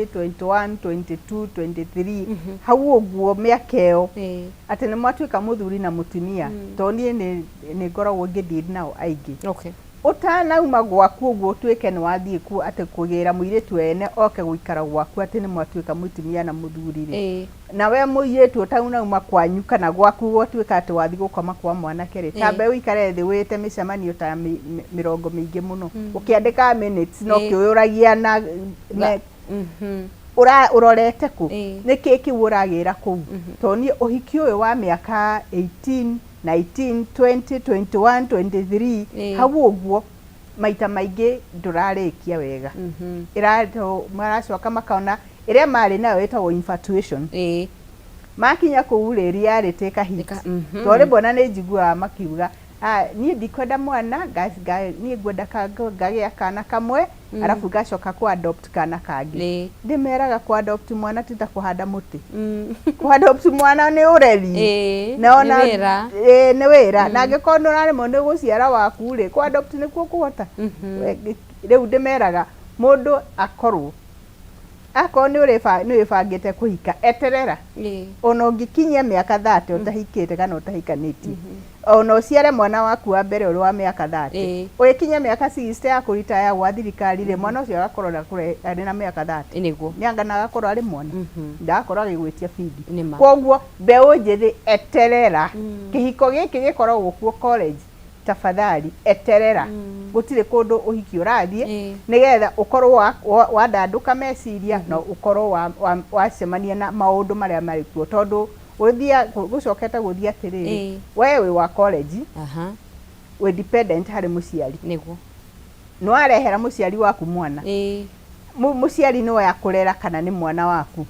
21, 22, 23, hau ũguo mĩaka ĩyo, atĩ nĩ mwatuĩka mũthuri na mũtumia, tondũ niĩ nĩ ngoragwo ngĩdeal nao aingĩ. Ũtanauma gwaku ũguo ũtuĩke nĩ wathiĩ ku atĩ kũgĩra mũirĩtu ene oke gũikara gwaku, atĩ nĩ mwatuĩka mũtumia na mũthuri rĩ, na we mũirĩtu ũtanauma kwanyu kana gwaku gwatuĩka atĩ wathiĩ gũkoma kwa mwanake rĩ, tambe ũikare thĩ wĩte mĩcemanio ta mĩrongo mĩingĩ mũno, ũkĩandĩkaga minutes na ũkĩũragia na ũrorete kũ, nĩkĩ kĩu ũragĩra kũu. Tondũ niĩ ũhiki ũyũ wa mĩaka 18, 19, 20, 21, 23, hau ũguo, maita maingĩ ndũrarĩkia wega. Maracoka makona ĩrĩa marĩ nayo ĩtagwo infatuation. Makinya kũu rĩ, reality ĩkahit. Tondũ rĩmwe ona nĩ njiguaga makiuga, "Ah, niĩ ndikwenda mwana, niĩ ngwenda ngagĩa kana kamwe, arabu ngacoka ku adopt kana kangĩ." Ndĩmeraga ku adopt mwana ti ta kũhanda mũtĩ. Ku adopt mwana nĩ ũreri. Na Nĩ ona wĩra. Ĩĩ, nĩ wĩra. Na angĩkorwo nĩ ũraremwo nĩ gũciara waku rĩ, ku adopt nĩkuo kũhota. Rĩu ndĩmeraga mũndũ akorwo akorwo nĩ wĩbangĩte kũhika, eterera. Ona ũngĩkinyia mĩaka 30 ũtahikĩte kana ũtahikanĩtie, ona ũciare mwana waku wa mbere ũrĩ wa mĩaka 30, ũgĩkinyia mĩaka 60 ya kũritaya gwa thirikari rĩ, mwana ũcio agakorwo arĩ na mĩaka 30. Nĩanga na agakorwo arĩ mwana, ndagakorwo agĩgwĩtia bithi. Nĩma. Koguo mbeũ njĩthĩ, eterera. Kĩhiko gĩkĩ gĩkoragwo kuo college, tafadhali eterera. Gũtirĩ kũndũ ũhiki ũrathiĩ, nĩgetha ũkorwo wandandũka meciria na ũkorwo wacemania na maũndũ marĩa marĩ kuo, tondũ gũthia gũcokete gũthiĩ atĩrĩrĩ, we wĩ wa college, wĩ dependent harĩ mũciari. Nĩ warehera mũciari waku mwana. Mũciari nĩwe akũrera kana nĩ mwana waku?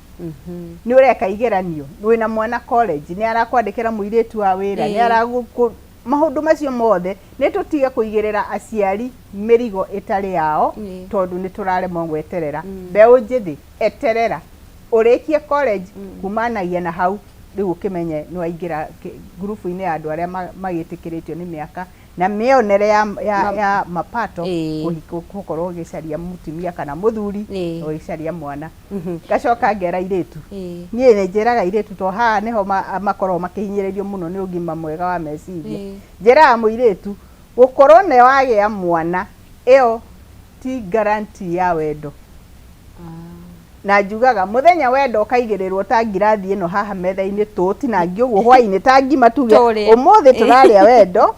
Nĩ ũreka igeranio, wĩna mwana college, nĩ arakwandĩkĩra mũirĩtu wa wĩra, nĩ aragũkũ maũndũ macio mothe. Nĩ tũtige kũigĩrĩra aciari mĩrigo ĩtarĩ yao, tondũ nĩ tũraremwo gweterera. Mbeũ njĩthĩ, eterera ũrĩkie college. Kumanagia na hau rĩu ũkĩmenye nĩ waingĩra ngurubu-inĩ ya andũ arĩa magĩtĩkĩrĩtio nĩ mĩaka na mĩonere ya ya mapato gũkorwo ũgĩcaria mũtumia kana mũthuri, ũgĩcaria mwana. Ngacoka ngera airĩtu, niĩ nĩ njĩraga airĩtu, to haha nĩho makoragwo makĩhinyĩrĩrio mũno nĩ ũgima mwega wa meciria. Njĩraga mũirĩtu, gũkorwo nĩ wagĩa mwana, ĩyo ti guarantee ya wendo. Na njugaga mũthenya wendo ũkaigĩrĩrwo ta ngirathi ĩno haha metha-inĩ, tũũtinangie ũguo hwaĩ-inĩ ta ngima, tuge Tũrĩe. ũmũthĩ tũrarĩa wendo,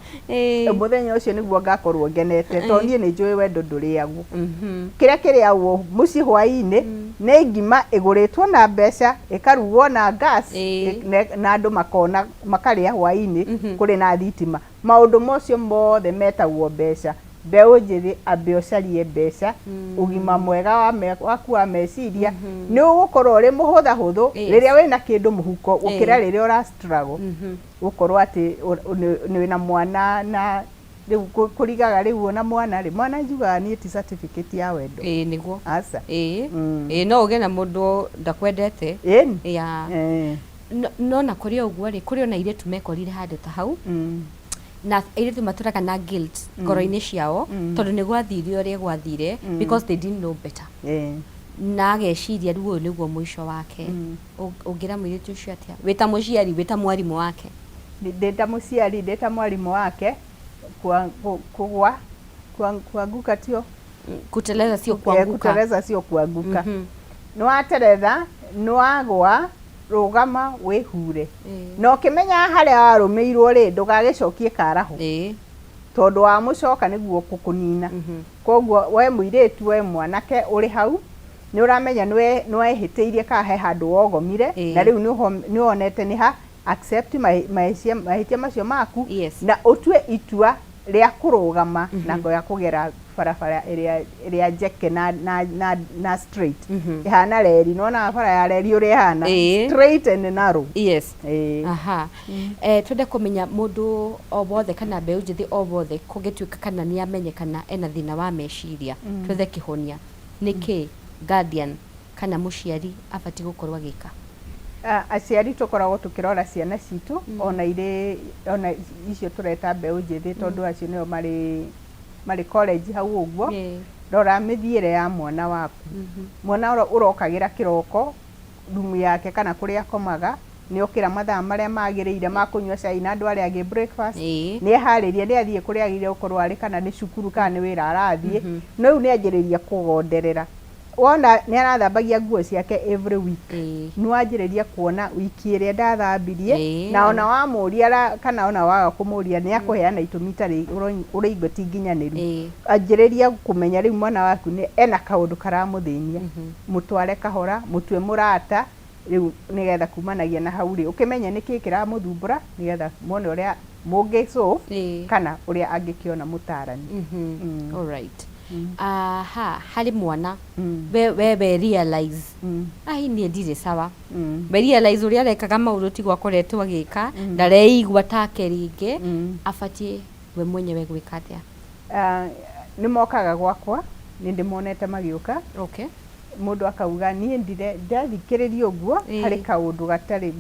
mũthenya ũcio nĩguo ngakorwo ngenete, tondũ niĩ nĩ njũĩ wendo ndũrĩagwo. Kĩrĩa kĩrĩagwo mũciĩ hwaĩ-inĩ nĩ ngima ĩgũrĩtwo na mbeca, ĩkarugwo na gas, na andũ makona makarĩa hwaĩ-inĩ kũrĩ na thitima. Maũndũ macio mothe metagwo mbeca. Mbeũ njĩthĩ, ambe ũcarie mbeca. Ũgima mwega waku wa meciria nĩ ũgũkorwo ũrĩ mũhũthahũthũ rĩrĩa wĩna kĩndũ mũhuko, gũkĩra rĩrĩa ũra struggle gũkorwo atĩ nĩ wĩna mwana. Na rĩu kũrigaga rĩu ona mwana rĩ, mwana njugaga niĩ ti certificate ya wendo. Ĩĩ, nĩguo. Aca. Ĩĩ, no ũgĩe na mũndũ ndakwendete. Ĩni. Ya. No na kũrĩ o ũguo rĩ, kũrĩ ona airĩtu mekorire handũ ta hau, na airĩtu matũraga na guilt ngoro-inĩ ciao, tondũ nĩ gwathire ũrĩa gwathire because they didn't know better, na ageciria rĩu ũyũ nĩguo mũico wake. Ũngĩra mũirĩtu ũcio atĩa, wĩ ta mũciari, wĩ ta mwarimũ wake? Ndĩ ta mũciari, ndĩ ta mwarimũ wake, kũgwa, kuanguka tio Kuteleza sio kuanguka. Kuteleza sio kuanguka. Nĩ wateretha, nĩ wagwa, rũgama wĩhure. Na ũkĩmenya harĩa warũmĩirwo rĩ, ndũgagĩcokie karaho, tondũ wamũcoka nĩguo kũkũnina. Koguo we mũirĩtu, we mwanake ũrĩ hau, nĩ ũramenya nĩ wehĩtĩirie kana he handũ wogomire, na rĩu nĩ wonete nĩ ha, accept mahĩtia macio maku, na ũtue itua rĩa kũrũgama na ya kũgera barabara ĩrĩa njeke na straight, ĩhana reri. Nĩwonaga bara ya reri ũrĩa ĩhana? Straight and narrow. Ĩĩ. Aha. Twende kũmenya mũndũ o wothe kana mbeũ njĩthĩ o wothe kũngĩtuĩka kana nĩ amenyekana ena thĩna wa meciria, twethe kĩhonia, nĩkĩ guardian kana mũciari abatiĩ gũkorwo agĩka? Aciari tũkoragwo tũkĩrora ciana citũ, ona irĩ ona icio tũreta mbeũ njĩthĩ, tondũ acio nĩo marĩ college hau ũguo. Rora mĩthiĩre ya mwana waku. Mwana ũrokagĩra kĩroko rumu yake kana kũrĩa akomaga, nĩ okĩra mathaa marĩa magĩrĩire ma kũnyua cai na andũ arĩa angĩ breakfast, nĩ eharĩria, nĩ athiĩ kũrĩa agĩrĩire gũkorwo arĩ, kana nĩ cukuru kana nĩ wĩra arathiĩ, no rĩu nĩ anjĩrĩria kũgonderera. Wona nĩ arathambagia nguo ciake every week, nĩ wanjĩrĩria kuona wiki ĩrĩa ndathambirie, na ona wamũria kana ona waga kũmũria, nĩ akũheana itũmi itarĩ ũraigua ti nginyanĩru. Anjĩrĩria kũmenya rĩu mwana waku nĩ ena kaũndũ karamũthĩnia, mũtware kahora, mũtue mũrata rĩu, nĩgetha kumanagia na hau rĩ, ũkĩmenye nĩkĩ kĩramũthumbũra, nĩgetha muone ũrĩa mũngĩ solve kana ũrĩa angĩkĩona mũtarani. Alright. Aha, harĩ mwana we realize ai niĩ ndirĩ sawa, we realize ũrĩa arekaga maũndũ tiguo akoretwo agĩka, ndareigua take rĩngĩ, abatiĩ we mwenyewe gwĩka atĩa? Ah, nĩ mokaga gwakwa, nĩ ndĩmonete magĩũka. Mũndũ akauga, niĩ ndire ndathikĩrĩria ũguo, harĩ kaũndũ gatarĩ,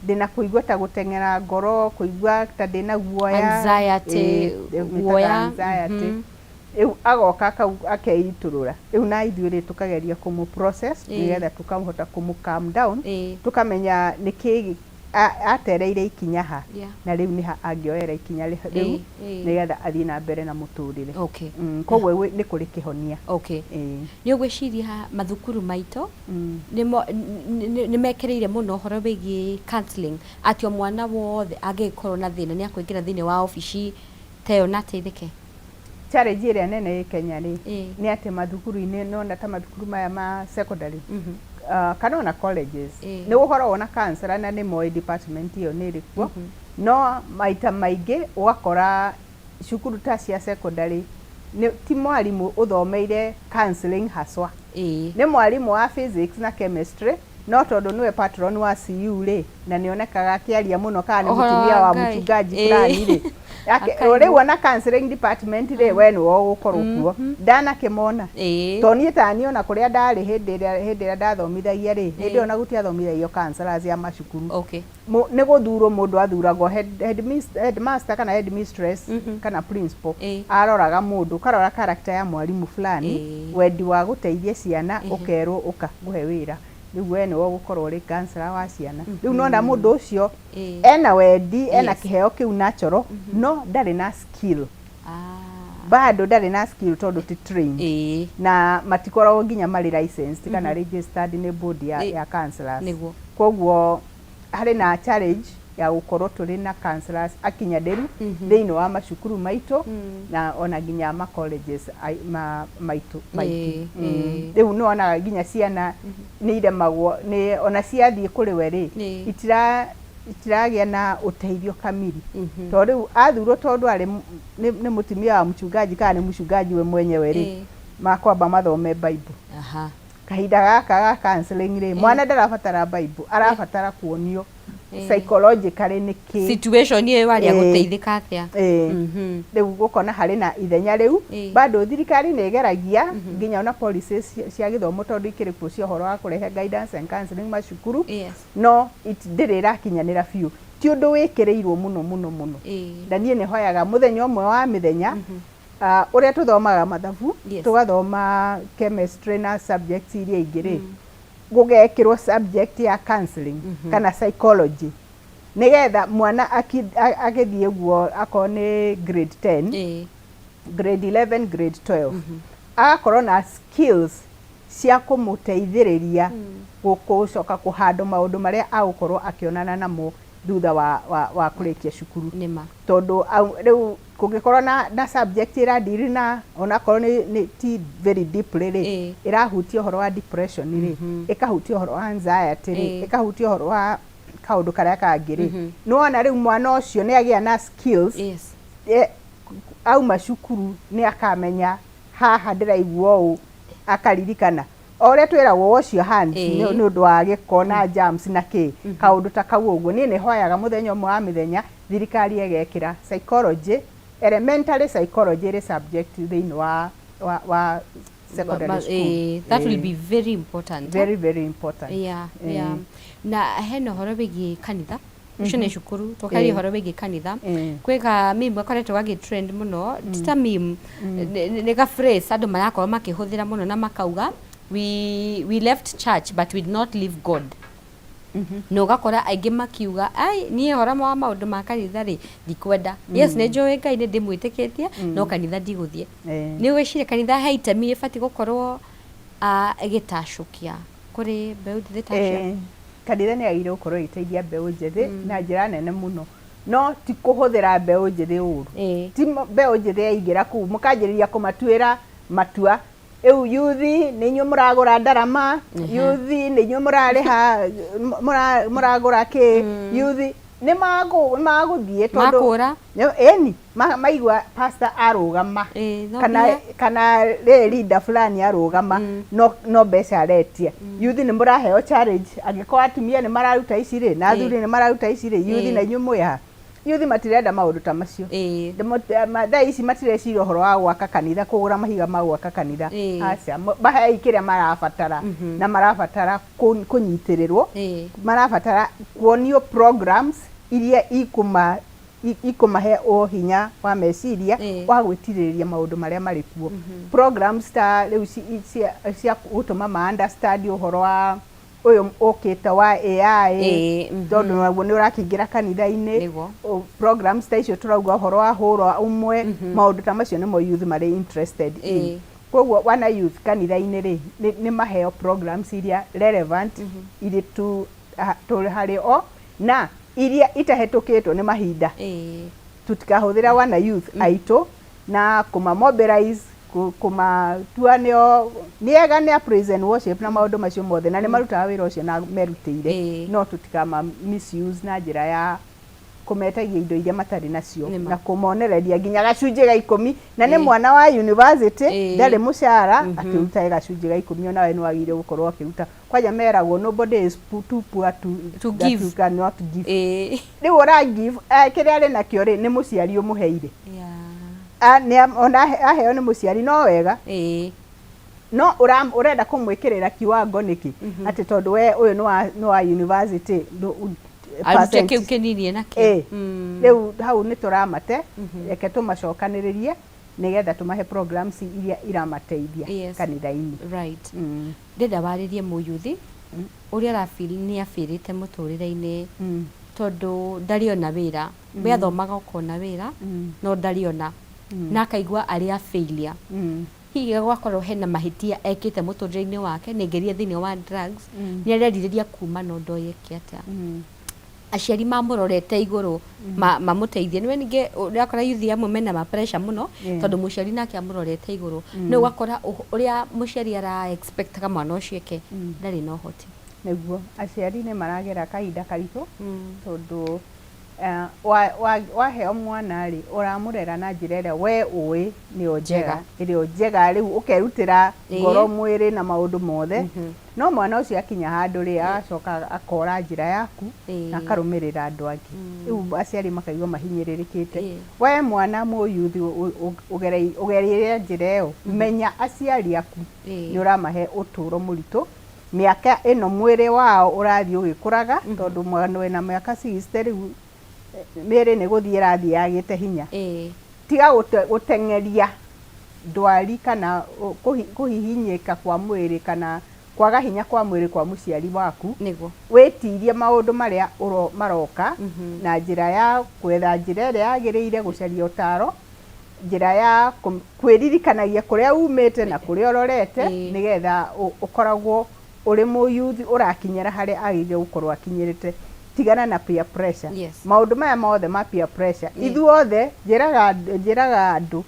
ndĩna kũigua ta gũteng'era ngoro, kũigua ta ndĩna guoya. Anxiety, Ĩĩ, guoya. Anxiety. Rĩu agoka akeitũrũra, rĩu na ithuĩ rĩ, tũkageria kũmũ process nĩgetha tũkahota kũmũ calm down, tũkamenya nĩkĩ atereire ikinya ha, na rĩu nĩha angĩoera ikinya rĩu nĩgetha athiĩ na mbere na mũtũrĩre. Koguo nĩ kũrĩ kĩhonia. Nĩ ũgwĩciria mathukuru maitũ nĩ mekĩrĩire mũno ũhoro wĩgiĩ counseling, atĩ o mwana wothe angĩgĩkorwo na thĩna nĩ akũingĩra thĩinĩ wa obici ta ĩyo na ateithĩke? Challenge ĩrĩa nene ĩ Kenya rĩ, nĩ atĩ mathukuru-inĩ, nona ta mathukuru maya ma secondary kana ona colleges, nĩ gũkoragwo na counselor na nĩ moĩ department ĩyo nĩ ĩrĩ kuo, no maita maingĩ ũgakora cukuru ta cia secondary nĩ ti mwarimũ ũthomeire counseling haswa, nĩ mwarimũ wa physics na chemistry, no tondũ nĩwe patron wa CU rĩ, na nĩ onekaga akĩaria mũno, kana nĩ Ũhoro mũtumia wa wa Ngai. mũchungaji fulani rĩ. Akaigua. Rĩu ona counseling department rĩ, we nĩwe ũgũkorwo kuo, ndanakĩmona. To niĩ taniĩ ona kũrĩa ndarĩ hĩndĩ ĩrĩa ndathomithagia rĩ, hĩndĩ ĩyo ona gũtiathomithagio counselors ya macukuru. Nĩ gũthurwo mũndũ athuragwo, headmaster kana headmistress kana principal. Aroraga mũndũ, ũkarora character ya mwarimũ fulani, wendi wa gũteithia ciana, ũkerwo ũka ngũhe wĩra, rĩu we nĩwe ũgũkorwo ũrĩ counselor wa ciana. Rĩu nona mũndũ ũcio ena wendi, ena kĩheo kĩu natural, no ndarĩ na skill. Bado ndarĩ na skill tondũ ti trained, na matikoragwo nginya marĩ licensed kana registered nĩ board ya counselors. Koguo harĩ na challenge ya gũkorwo tũrĩ na counselors akinyanĩru thĩinĩ wa macukuru maitũ na ona nginya ma colleges maitũ maitũ. Rĩu nĩ wonaga nginya ciana nĩ iremagwo nĩ ona ciathiĩ kũrĩ we rĩ, itiragĩa na ũteithio kamiri, tondũ rĩu athurwo tondũ arĩ nĩ mũtumia wa mchungaji kana nĩ mchungaji we mwenyewe rĩ, makwamba mathome Bible. Kahinda gaka ga counseling rĩ, mwana ndarabatara Bible, arabatara kuonio psychologically nĩ kĩ Situation ĩyo warĩa gũteithĩka atĩa. Rĩu gũkona harĩ na ithenya rĩu. Bado thirikari nĩ ĩgeragia nginya ona policies cia gĩthomo, tondũ ikĩrĩ kuo cia ũhoro wa kũrehe guidance and counseling macukuru, no ndĩrĩ ĩrakinyanĩra biũ, ti ũndũ wĩkĩrĩirwo mũno mũno mũno. Na niĩ nĩ hoyaga mũthenya ũmwe wa mĩthenya, ũrĩa tũthomaga mathabu, tũgathoma chemistry na subjects iria ingĩ rĩ, gũgekĩrwo subject ya counseling kana psychology, nĩgetha mwana agĩthiĩ ũguo, akorwo nĩ grade 10, grade 11, grade 12, agakorwo na skills cia kũmũteithĩrĩria gũcoka kũhandũ maũndũ marĩa agũkorwo akĩonana namo thutha wa kũrĩkia cukuru. Nĩma. Tondũ rĩu kũngĩkorwo na subject ĩradiri na onakorwo nĩ ti very deeply rĩ, ĩrahutia ũhoro wa depression rĩ, ĩkahutia ũhoro wa anxiety rĩ, ĩkahutia ũhoro wa kaũndũ karĩa kangĩ rĩ, nĩwona rĩu mwana ũcio nĩ agĩa na skills. Auma cukuru nĩ akamenya haha ndĩraigua ũũ, akaririkana o ũrĩa twĩragwo, "Wash your hands," nĩ ũndũ wa gĩko na germs na kĩ, kaũndũ ta kau ũguo. Niĩ nĩ hoyaga mũthenya ũmwe wa mĩthenya thirikari ĩgekĩra psychology, elementary psychology ĩrĩ subject thĩinĩ wa secondary school. That will be very important. Very, very important. Yeah. Na hena ũhoro wĩgiĩ kanitha. Ũcio nĩ cukuru tũkaria ũhoro wĩgiĩ kanitha. Kwĩ ga meme gakoretwo gagĩ trend mũno, ti ta meme, nĩ ga phrase andũ marakorwo makĩhũthĩra mũno na makauga we left church but we did not leave God. Na ũgakora aingĩ makiuga, ai, niĩ ũhoro wa maũndũ ma kanitha rĩ, ndikwenda. Yes, nĩ njũĩ Ngai, nĩ ndĩmwĩtĩkĩtie, no kanitha ndigũthiĩ. Nĩ ũgwĩciria kanitha he itemi ĩbatiĩ gũkorwo ĩgĩtacũkia kũrĩ mbeũ njĩthĩ ta acio? Kanitha nĩ yagĩrĩire gũkorwo ĩgĩteithia mbeũ njĩthĩ na njĩra nene mũno, no ti kũhũthĩra mbeũ njĩthĩ ũru. Ti mbeũ njĩthĩ yaingĩra kũu mũkanjĩrĩria kũmatuĩra matua, rĩu yuthi nĩ inyuĩ mũragũra ndarama, yuthi nĩ inyuĩ mũrarĩha, mũragũra kĩ, yuthi nĩ magũthiĩ tondũ Makũra. Ĩni, maigua pastor arũgama no kana mbia. Kana rĩrĩ leader fulani arũgama, no mbeca aretia. Yuthi nĩ mũraheo challenge, angĩkorwo atumia nĩ mararuta ici rĩ, na athuri nĩ mararuta ici rĩ, yuthi na inyuĩ mwĩ ha? Yuthi matirenda maũndũ ta macio. Thaa ici matireciria ũhoro wa gwaka kanitha, kũgũra mahiga ma gwaka kanitha. Aca, mahei kĩrĩa marabatara, na marabatara kũnyitĩrĩrwo, marabatara kuonio programs iria ikũmahe ũhinya wa meciria wa gwĩtirĩrĩria maũndũ marĩa marĩ kuo. Programs ta rĩu cia gũtũma ma understand ũhoro wa ũyũ ũkĩte wa AI, tondũ naguo nĩ ũrakĩingĩra kanitha-inĩ. Programs ta icio tũrauga ũhoro wa hũra ũmwe, maũndũ ta macio nĩmo youth marĩ interested in. Koguo wana youth kanitha-inĩ rĩ, nĩ maheo programs iria relevant irĩ tu tũ harĩ o na iria itahĩtũkĩtwo nĩ mahinda. Tũtikahũthĩra wana youth aitũ na kũma mobilize, kũmatua nĩo nĩ ega nĩ a praise and worship na maũndũ macio mothe, na nĩ marutaga wĩra ũcio na merutĩire, no tũtikama misuse na njĩra ya kũmetagia indo iria matarĩ nacio Nĩma. na kũmonereria nginya gacunjĩ ga 10, na nĩ mwana wa university, ndarĩ mũcara, akĩruta gacunjĩ ga 10. Onawe nĩ wagĩrĩire gũkorwo akĩruta. Kwanja meragwo nobody is too poor To that give. you cannot give. Rĩu ũra give kĩrĩa arĩ nakĩo rĩ, nĩ mũciari ũmũheire. Ona aheo nĩ mũciari no wega, no ũrenda kũmwĩkĩrĩra kiwango nĩkĩ, atĩ tondũ we ũyũ nĩ wa university arute percent. Kĩu kĩnini enakĩo. Rĩu hau nĩ tũramate, reke tũmacokanĩrĩrie nĩgetha tũmahe programs iria iramateithia kanitha-inĩ. Ndĩrenda warĩrie mũyuthi ũrĩa arafeel nĩ abĩrĩte mũtũrĩre-inĩ, tondũ ndarĩ ona wĩra. We athomaga ũkona wĩra, no ndarĩ ona, na akaigua arĩ a failure. Hihi gwakorwo hena mahĩtia ekĩte mũtũrĩre-inĩ wake, nĩ aingĩrire thĩinĩ wa drugs, nĩ arerirĩria kuma no ndoĩ eke atĩa. Aciari mamũrorete igũrũ mamũteithie. Nĩwe ningĩ ũrakora yuthi amwe mena ma pressure mũno, tondũ mũciari nake amũrorete igũrũ, no ũgakora ũrĩa mũciari ara expectaga mwana ũcio eke, ndarĩ na ũhoti. Nĩguo, aciari nĩ maragera kahinda karitũ, tondũ waheo mwana rĩ, ũramũrera na njĩra ĩrĩa we ũĩ nĩyo njega, ĩrĩa njega, rĩu ũkerutĩra ngoro, mwĩrĩ na maũndũ mothe, no mwana ũcio akinya handũ rĩ, agacoka akora njĩra yaku na akarũmĩrĩra andũ angĩ. Rĩu aciari makaigua mahinyĩrĩrĩkĩte. We mwana mũyuthi ũgereire njĩra ĩyo, menya aciari aku nĩ ũramahe ũtũro mũritũ. Mĩaka ĩno mwĩrĩ wao ũrathiĩ ũgĩkũraga, tondũ mwana wĩna mĩaka 60 rĩu, mĩĩrĩ nĩ gũthiĩ ĩrathiĩ yagĩte hinya. Tiga gũteng'eria ndwari kana kũhihinyĩka kwa mwĩrĩ kana kwaga hinya kwa mwĩrĩ kwa mũciari waku. Wĩtirie maũndũ marĩa maroka na njĩra ya gwetha njĩra ĩrĩa yagĩrĩire, gũcaria ũtaro, njĩra ya kwĩririkanagia kũrĩa umĩte na kũrĩa ũrorete, nĩgetha ũkoragwo ũrĩ mũyuthi ũrakinyĩra harĩa agĩrĩire gũkorwo akinyĩrĩte. Tigana na peer pressure. Maũndũ maya mothe ma peer pressure, ithuothe njĩraga andũ,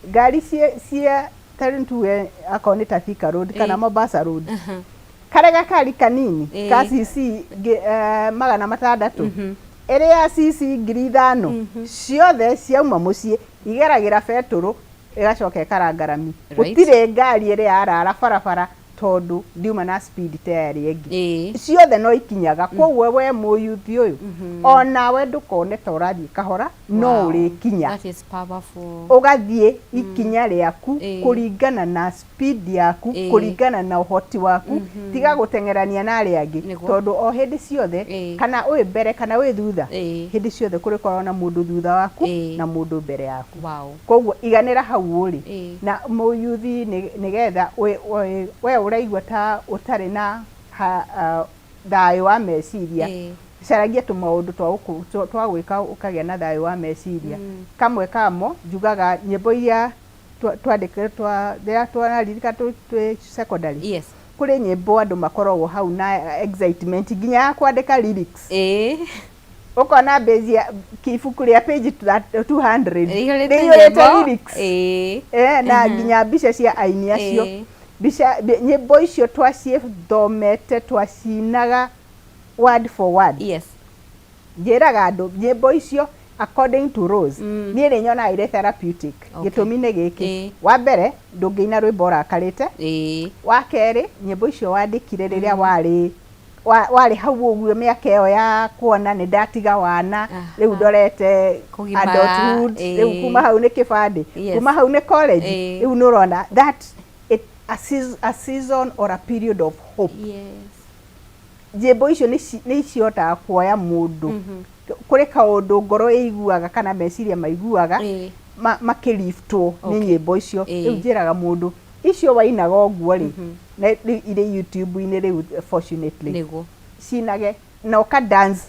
ngari cia ta rĩu tuge akorwo nĩ ta Thika Road kana Mombasa Road, karĩa gakari kanini ka cc 600, ĩrĩ ya cc 5000, ciothe ciauma mũciĩ igeragĩra betũrũ, ĩgacoka ĩkaranga rami. Gũtirĩ ngari ĩrĩ yarara barabara. Tondũ ndiuma na speed ta ya ĩrĩa ĩngĩ. Ciothe no ikinyaga. Koguo we mũyuthi ũyũ, onawe ndũkone ta ũrathiĩ kahora, no ũrĩkinya. That is powerful. Ũgathiĩ ikinya rĩaku kũringana na speed yaku, kũringana na ũhoti waku. Tiga gũteng'erania na arĩa angĩ, tondũ o hĩndĩ ciothe, kana wĩ mbere kana wĩ thutha, hĩndĩ ciothe kũrĩkoragwo na mũndũ thutha waku na mũndũ mbere yaku. Koguo iganĩra hau ũrĩ. Na mũyuthi, nĩgetha we ũraigua ta ũtarĩ na thayũ wa meciria, caragia tũmaũndũ twa gwĩka ũkagĩa na thayũ wa meciria. Kamwe kamo njugaga nyĩmbo iria twandĩkĩtwo rĩrĩa twararirikana twĩ secondary. Kũrĩ nyĩmbo andũ makoragwo hau na excitement nginya ya kwandĩka lyrics. Ũkona page ya ibuku rĩa page 200 rĩihũrĩte rĩihũrĩte nyĩmbo. lyrics. Na nginya mbica cia aini acio. Mbica, nyĩmbo icio twacithomete, twacinaga word for word. Njĩraga andũ nyĩmbo icio, according to Rose, niĩ nĩ nyonaga irĩ therapeutic. Gĩtũmi nĩ gĩkĩ: wa mbere, ndũngĩina rwĩmbo ũrakarĩte. Wa kerĩ, nyĩmbo icio wandĩkire rĩrĩa warĩ hau ũguo, mĩaka ĩyo ya kuona nĩ ndatiga wana, rĩu ndorete Kũgimara, adulthood, rĩu kuma hau nĩ kĩbandĩ, kuma hau nĩ college, rĩu nĩ ũrona that it, a season or a period of hope. Nyĩmbo icio nĩ cihotaga kuoya mũndũ kũrĩ kaũndũ ngoro ĩiguaga kana meciria maiguaga makĩliftwo nĩ nyĩmbo icio. Rĩu njĩraga mũndũ icio wainaga ũguo rĩ, na rĩu irĩ YouTube-inĩ rĩu, fortunately, cinage na ũka dance.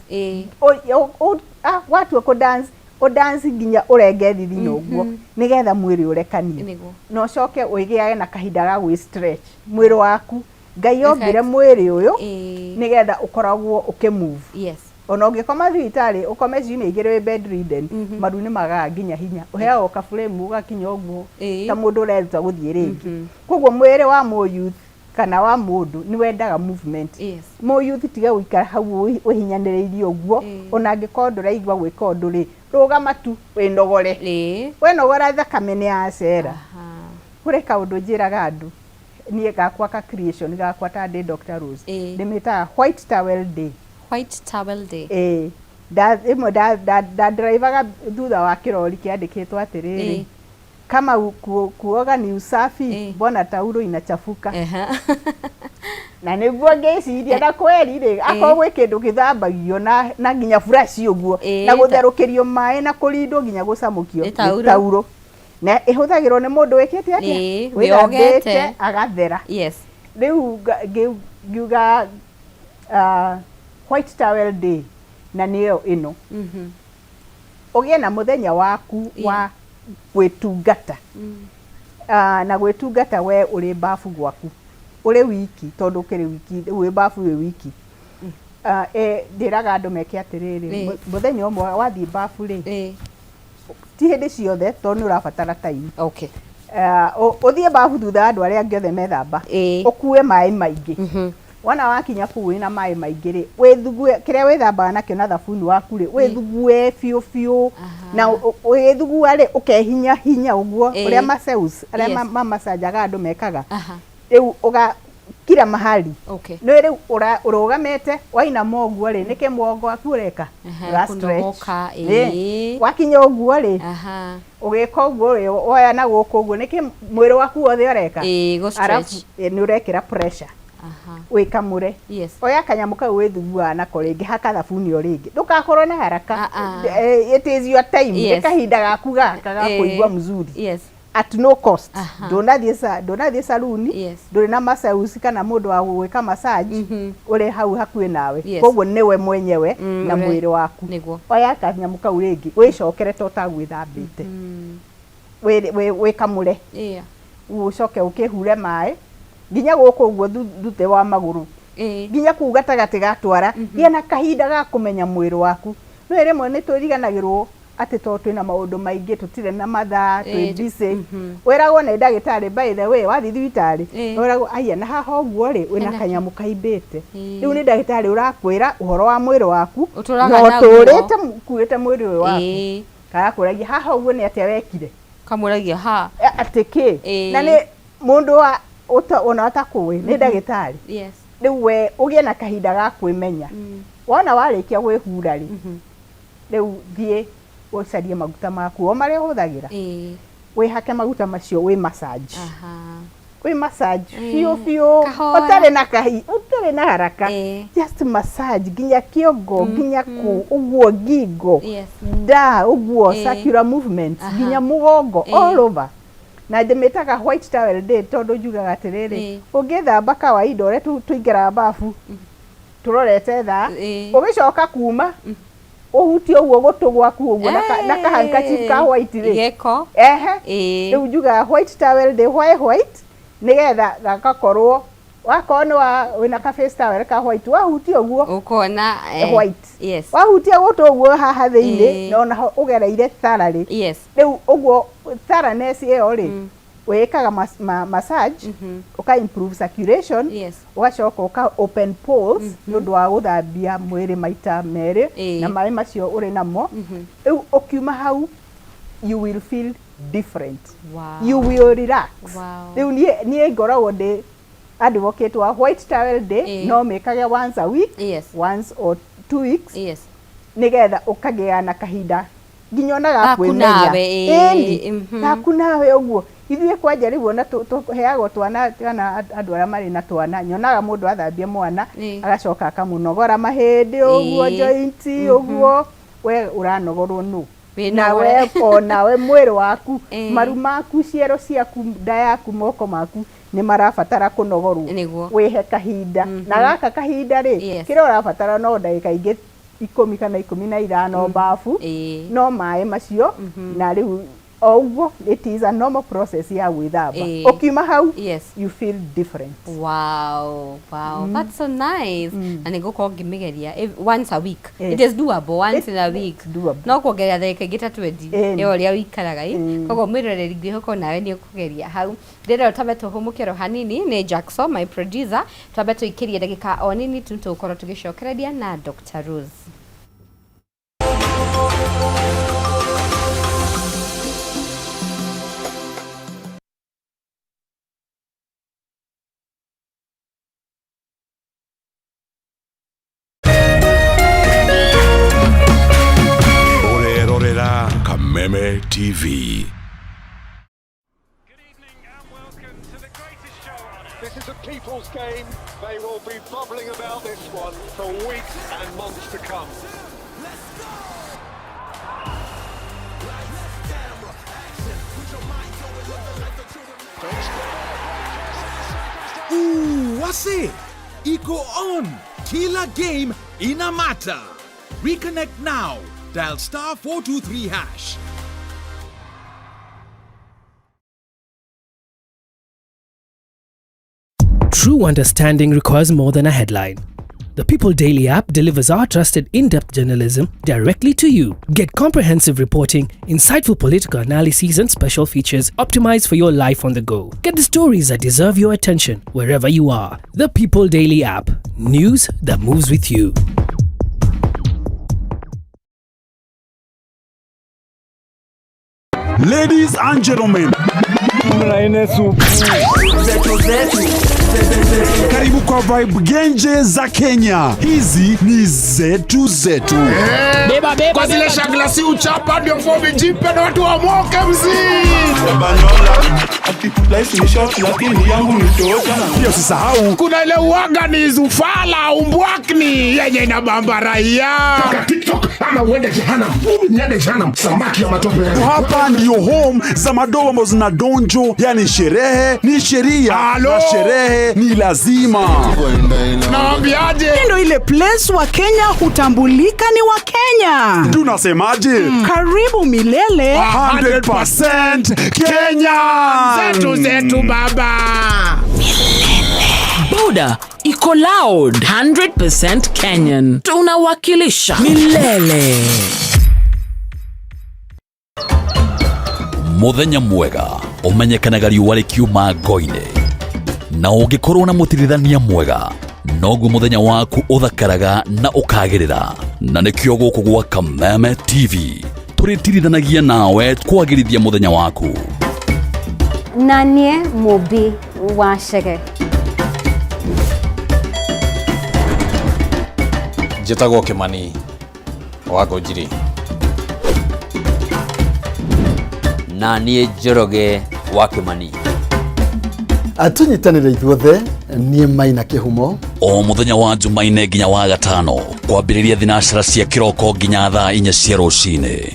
Watua kũ dance, ũ dance nginya ũrenge thithino ũguo, nĩgetha mwĩrĩ ũrekanie, na ũcoke ũgĩage na kahinda ga gwĩ stretch mwĩrĩ waku. Ngai ombire mwĩrĩ ũyũ nĩgetha ũkoragwo ũkĩmove. Ona ũngĩkoma thibitarĩ, ũkome ciumia 2 wĩ bedridden, maru nĩ magaga nginya hinya, ũheagwo ka-frame ũgakinya ũguo ta mũndũ ũreruta gũthiĩ rĩngĩ. Koguo mwĩrĩ wa mũyouth kana wa mũndũ nĩ wendaga movement. Mũyouth, tiga gũikara hau ũhinyanĩrĩirie ũguo. Ona angĩkorwo ndũraigua gwĩka ũndũ rĩ, rũgama tu wĩnogore. Wenogora, thakame nĩ yacera. Kũrĩ kaũndũ njĩraga andũ niĩ gakwa ka creation gakwa, ta ndĩ Dr. Rose, ndĩmĩtaga White Towel Day. White Towel Day. Ĩĩ, rĩmwe ndandiraivaga thutha wa kĩrori kĩandĩkĩtwo atĩrĩrĩ, "Kama kuoga ni usafi, mbona taulo inachafuka?" Na nĩguo ngĩciria, na kweri rĩ, akorwo gwĩ kĩndũ gĩthambagio na nginya brush ũguo, na gũtherũkĩrio maĩ, na kũrindwo nginya gũcamũkio, Nĩ nĩ tauro. Tauro na ĩhũthagĩrwo nĩ mũndũ wĩkĩte atĩa? Wĩogete. Wĩthambĩte agathera. Rĩu ngiuga White Towel Day, na nĩyo ĩno. Ũgĩe na mũthenya waku wa gwĩtungata. Na gwĩtungata we ũrĩ bafu gwaku ũrĩ wiki, tondũ ũkĩrĩ wiki rĩu, wĩ bafu wĩ wiki. Ndĩraga andũ meke atĩrĩrĩ, mũthenya ũmwe wathiĩ bafu rĩ, ti hĩndĩ ciothe tondũ nĩ ũrabatara time. Ũthiĩ bafu thutha wa andũ arĩa angĩ othe methamba, ũkue maĩ maingĩ. Wona wakinya kũu wĩna maĩ maingĩ rĩ, wĩthugue kĩrĩa wĩthambaga nakĩo na thabuni waku rĩ, wĩthugue biũ biũ. Na ũgĩthugua rĩ, ũkehinya hinya ũguo ũrĩa maseus arĩa mamacanjaga andũ mekaga. Rĩu ũga kila mahali. Nĩ rĩu ũrũgamĩte wainama ũguo rĩ, nĩkĩ mũgongo waku ũreka? Ũra stretch. Kũnogoka. Wakinya ũguo rĩ, ũgĩka ũguo rĩ, woya na gũkũ ũguo, nĩkĩ mwĩrĩ waku wothe ũreka? Ĩĩ, gũ Arabu stretch. Nĩ ũrekĩra pressure. Wĩkamũre. Oya kanyamũ kau wĩthuguaga nako rĩngĩ, haka thabuni o rĩngĩ, ndũgakorwo na haraka. Ah, ah. It is your time. Nĩ kahinda gaku gaka ga kũigua mzuri at no cost. Ndũnathiĩ saluni, ndũrĩ na masausi kana mũndũ wa gũgwĩka massage ũrĩ hau hakuhĩ nawe. Koguo nĩwe mwenyewe na mwĩrĩ waku. Oya kanyamũ kau rĩngĩ, wĩcokere ta ũtagwĩthambĩte, wĩkamũre, ũcoke ũkĩhure maĩ nginya gũkũ ũguo thutha wa magũrũ, nginya kũu gatagatĩ gatwara. Gĩa na kahinda ga kũmenya mwĩrĩ waku. Nĩ rĩmwe nĩ twĩriganagĩrwo atĩ tondũ twĩna maũndũ maingĩ, tũtirĩ na mathaa, twĩ busy. Wĩragwo nĩ ndagĩtarĩ, by the way, wathiĩ thibitarĩ, wĩragwo aya na haha ũguo rĩ, wĩna Hena kanyamũ kaimbĩte. Rĩu nĩ ndagĩtarĩ ũrakwĩra ũhoro wa mwĩrĩ waku, Ũtũraga na naguo. ũtũrĩte kuĩte mwĩrĩ ũyũ waku. Karakũragia haha ũguo nĩ atĩa wekire. Kamũragia ha. Atĩ kĩ? Na nĩ mũndũ wa Ona ũtakũĩ nĩ ndagĩtarĩ. Rĩu we ũgĩe na kahinda ga kwĩmenya. Wona warĩkia gwĩhura rĩ, rĩu thiĩ ũcarie maguta maku o marĩa ũhũthagĩra, wĩhake maguta macio, wĩ massage, wĩ massage biũ biũ. Kahora. Ũtarĩ na kahi, ũtarĩ na haraka. Just massage nginya kĩongo, nginya kũ ũguo ngingo, nda ũguo, circular movements, nginya mũgongo, all over. Na ndĩmĩtaga White Towel Day tondũ njugaga atĩrĩrĩ, ũngĩthamba kawaida ũrĩa tũingĩraga bafu tũrorete thaa, ũgĩcoka kuma ũhutie ũguo gũtũ gwaku ũguo na ka handkerchief ka white rĩ, Gĩko. Ehe. Rĩu njugaga White Towel Day. Why white? Nĩgetha gagakorwo wakorwo nĩ wa wĩna ka face towel ka white, wahutia ũguo ũkona white. Wahutia gũtũ ũguo haha thĩinĩ, na onaho ũgereire thoroughly. Rĩu ũguo thoroughness ĩyo rĩ, wĩkaga massage, ũka improve circulation, ũgacoka ũka open pores nĩ ũndũ wa gũthambia mwĩrĩ maita merĩ na maĩ macio ũrĩ namo. Rĩu ũkiuma hau, you will feel different. You will relax. Rĩu niĩ ngoragwo ndĩ advocate wa White Towel Day. No mĩkage once a week, once or 2 weeks, nĩgetha ũkagĩa na kahinda nginya ona ga Gaku kwĩmenya. Nawe, Ĩni, gaku nawe ũguo. Ithuĩ kwanja rĩu ona tũheagwo twana kana andũ arĩa marĩ na twana, nyonaga mũndũ athambia mwana, agacoka akamũnogora mahĩndĩ ũguo, joint ũguo. We ũranogorwo nũ? Wĩnogore. Nawe onawe mwĩrĩ waku, maru maku, ciero ciaku, nda yaku, moko maku nĩ marabatara kũnogorwo. Wĩhe kahinda, na gaka kahinda rĩ, kĩrĩa ũrabatara no ndagĩka ingĩ 10 kana 15 bafu, no maĩ macio. Na rĩu o ũguo, it is a normal process ya gwĩthamba. Ũkiuma hau, you feel different. Wow, that's so nice. Na nĩngũkorwo ngĩmĩgeria once a week. Yes. It is doable once in a week. It's doable. No kuongerera ndagĩka ingĩ ta 20 ĩyo ũrĩa ũikaraga ĩ. Koguo mwĩroreri, ngwĩhoka nawe nĩ ũkũgeria hau. Ndĩrera twambe tũhũmũke ro hanini nĩ Jackson, my producer, twambe tũikĩrie ndagĩka o nini tu, tũgũkorwo tũgĩcokereria na Dr. Rose. Ũrerorera Kameme TV. Good evening and welcome to the greatest show on earth. This is a people's game. They will be bubbling about this one for weeks and months to come. Ooh, wase iko on. Kila game ina matter. Reconnect now. Dial *423#. True understanding requires more than a headline. The People Daily app delivers our trusted in depth journalism directly to you. Get comprehensive reporting, insightful political analyses, and special features optimized for your life on the go. Get the stories that deserve your attention wherever you are. The People Daily app. News that moves with you. Ladies and gentlemen, karibu kwa vibe genje za Kenya. Hizi ni zetu zetu. Kwa zile shagla si uchapa ndio fomi jipe na watu wamoke mzii. Pia usisahau kuna ile uwaga ni zufala umbwakni yenye inabamba raia. TikTok ama uende jehanamu. Mimi niende jehanamu, samaki ya matope. Hapa ndio home za madogo ambazo zina donjo, yani sherehe ni sheria Alo. na sherehe ni lazima. Nawambiaje? Ndo ile place wa Kenya hutambulika ni wa Kenya. Tunasemaje? Karibu milele. 100% Kenya. Zetu zetu baba. Boda iko loud, 100% Kenyan, tunawakilisha milele. Muthenya mwega ũmenyekanaga riũa rĩkiuma ngo-inĩ, na ũngĩkorwo na mũtirithania mwega noguo mũthenya waku ũthakaraga na ũkagĩrĩra. Na nĩkĩo gũkũ gwa Kameme TV tũrĩtirithanagia nawe kwagĩrithia mũthenya waku. Na niĩ Mũmbi wa Chege. Njĩtagwo Kĩmani wa Ngũnjiri. Na niĩ Njoroge wa Kĩmani. Tũnyitanĩre ithuothe, niĩ Maina Kĩhumo. O mũthenya wa Jumaine nginya wa gatano kwambĩrĩria thinacara cia kĩroko nginya thaa 4 cia rũcinĩ.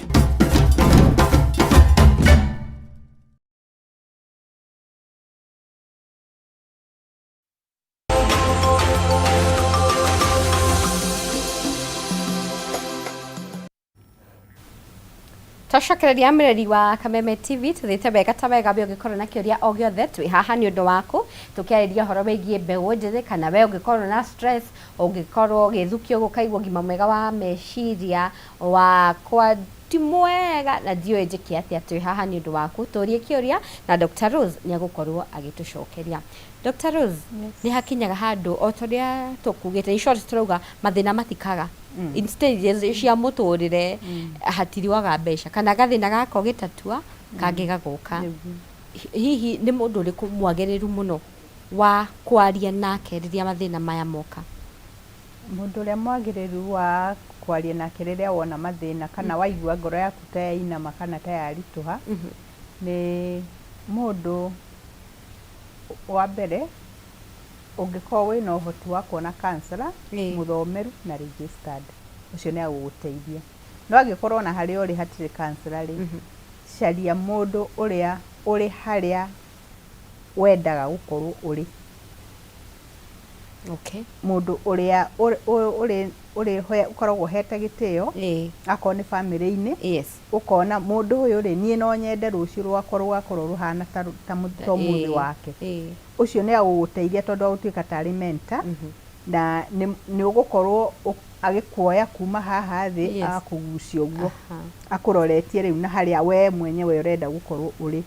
Twacokereria mĩreri wa Kameme TV, tuthiĩte wega ta wega. We ũngĩkorwo na kĩũria o gĩothe, twĩ haha nĩ ũndũ waku, tũkĩarĩria ũhoro wĩgiĩ mbeũ njĩthĩ, kana we ũngĩkorwo na stress, ũngĩkorwo ũgĩthukio ũguo ũkaigua ũgima mwega wa meciria wakwa ti mwega na ndiũĩ njĩke atĩa, twĩ haha nĩ ũndũ waku. Tũrie kĩũria na Dr. Rose nĩ agũkorwo agĩtũcokeria. Dr. Rose, nĩ hakinyaga handũ o ta ũrĩa tũkugĩte, in short tũrauga mathĩna matikaga in stages cia mũtũrĩre, hatiriwaga mbeca kana gathĩna gaka ũgĩtatua kangĩ gagoka. Hihi nĩ mũndũ ũrĩkũ mwagĩrĩru mũno wa kwaria nake rĩrĩa mathĩna maya moka? Mũndũ ũrĩa mwagĩrĩru wa kwaria nake rĩrĩa wona mathĩna kana waigua ngoro yaku ta yainama kana ta yaritũha nĩ mũndũ wa mbere ũngĩkorwo wĩna ũhoti wa kuona counselor mũthomeru na registered, ũcio nĩ agũgũteithia. No angĩkorwo ona harĩa ũrĩ hatirĩ counselor rĩ, caria mũndũ ũrĩa ũrĩ harĩa wendaga gũkorwo ũrĩ. Mũndũ ũrĩa ũrĩ ũrĩ ũkoragwo ũhete gĩtĩo, akorwo nĩ bamĩrĩ-inĩ, ũkona mũndũ ũyũ rĩ, niĩ no nyende rũciũ rwakwa rũgakorwo rũhana ta ũmũthĩ wake. Ũcio nĩ agũgũteithia tondũ agũtuĩka tarĩ mentor, na nĩ ũgũkorwo agĩkuoya kuma haha thĩ, agakũgucia ũguo akũroretie rĩu na harĩa we mwenyewe ũrenda gũkorwo ũrĩ,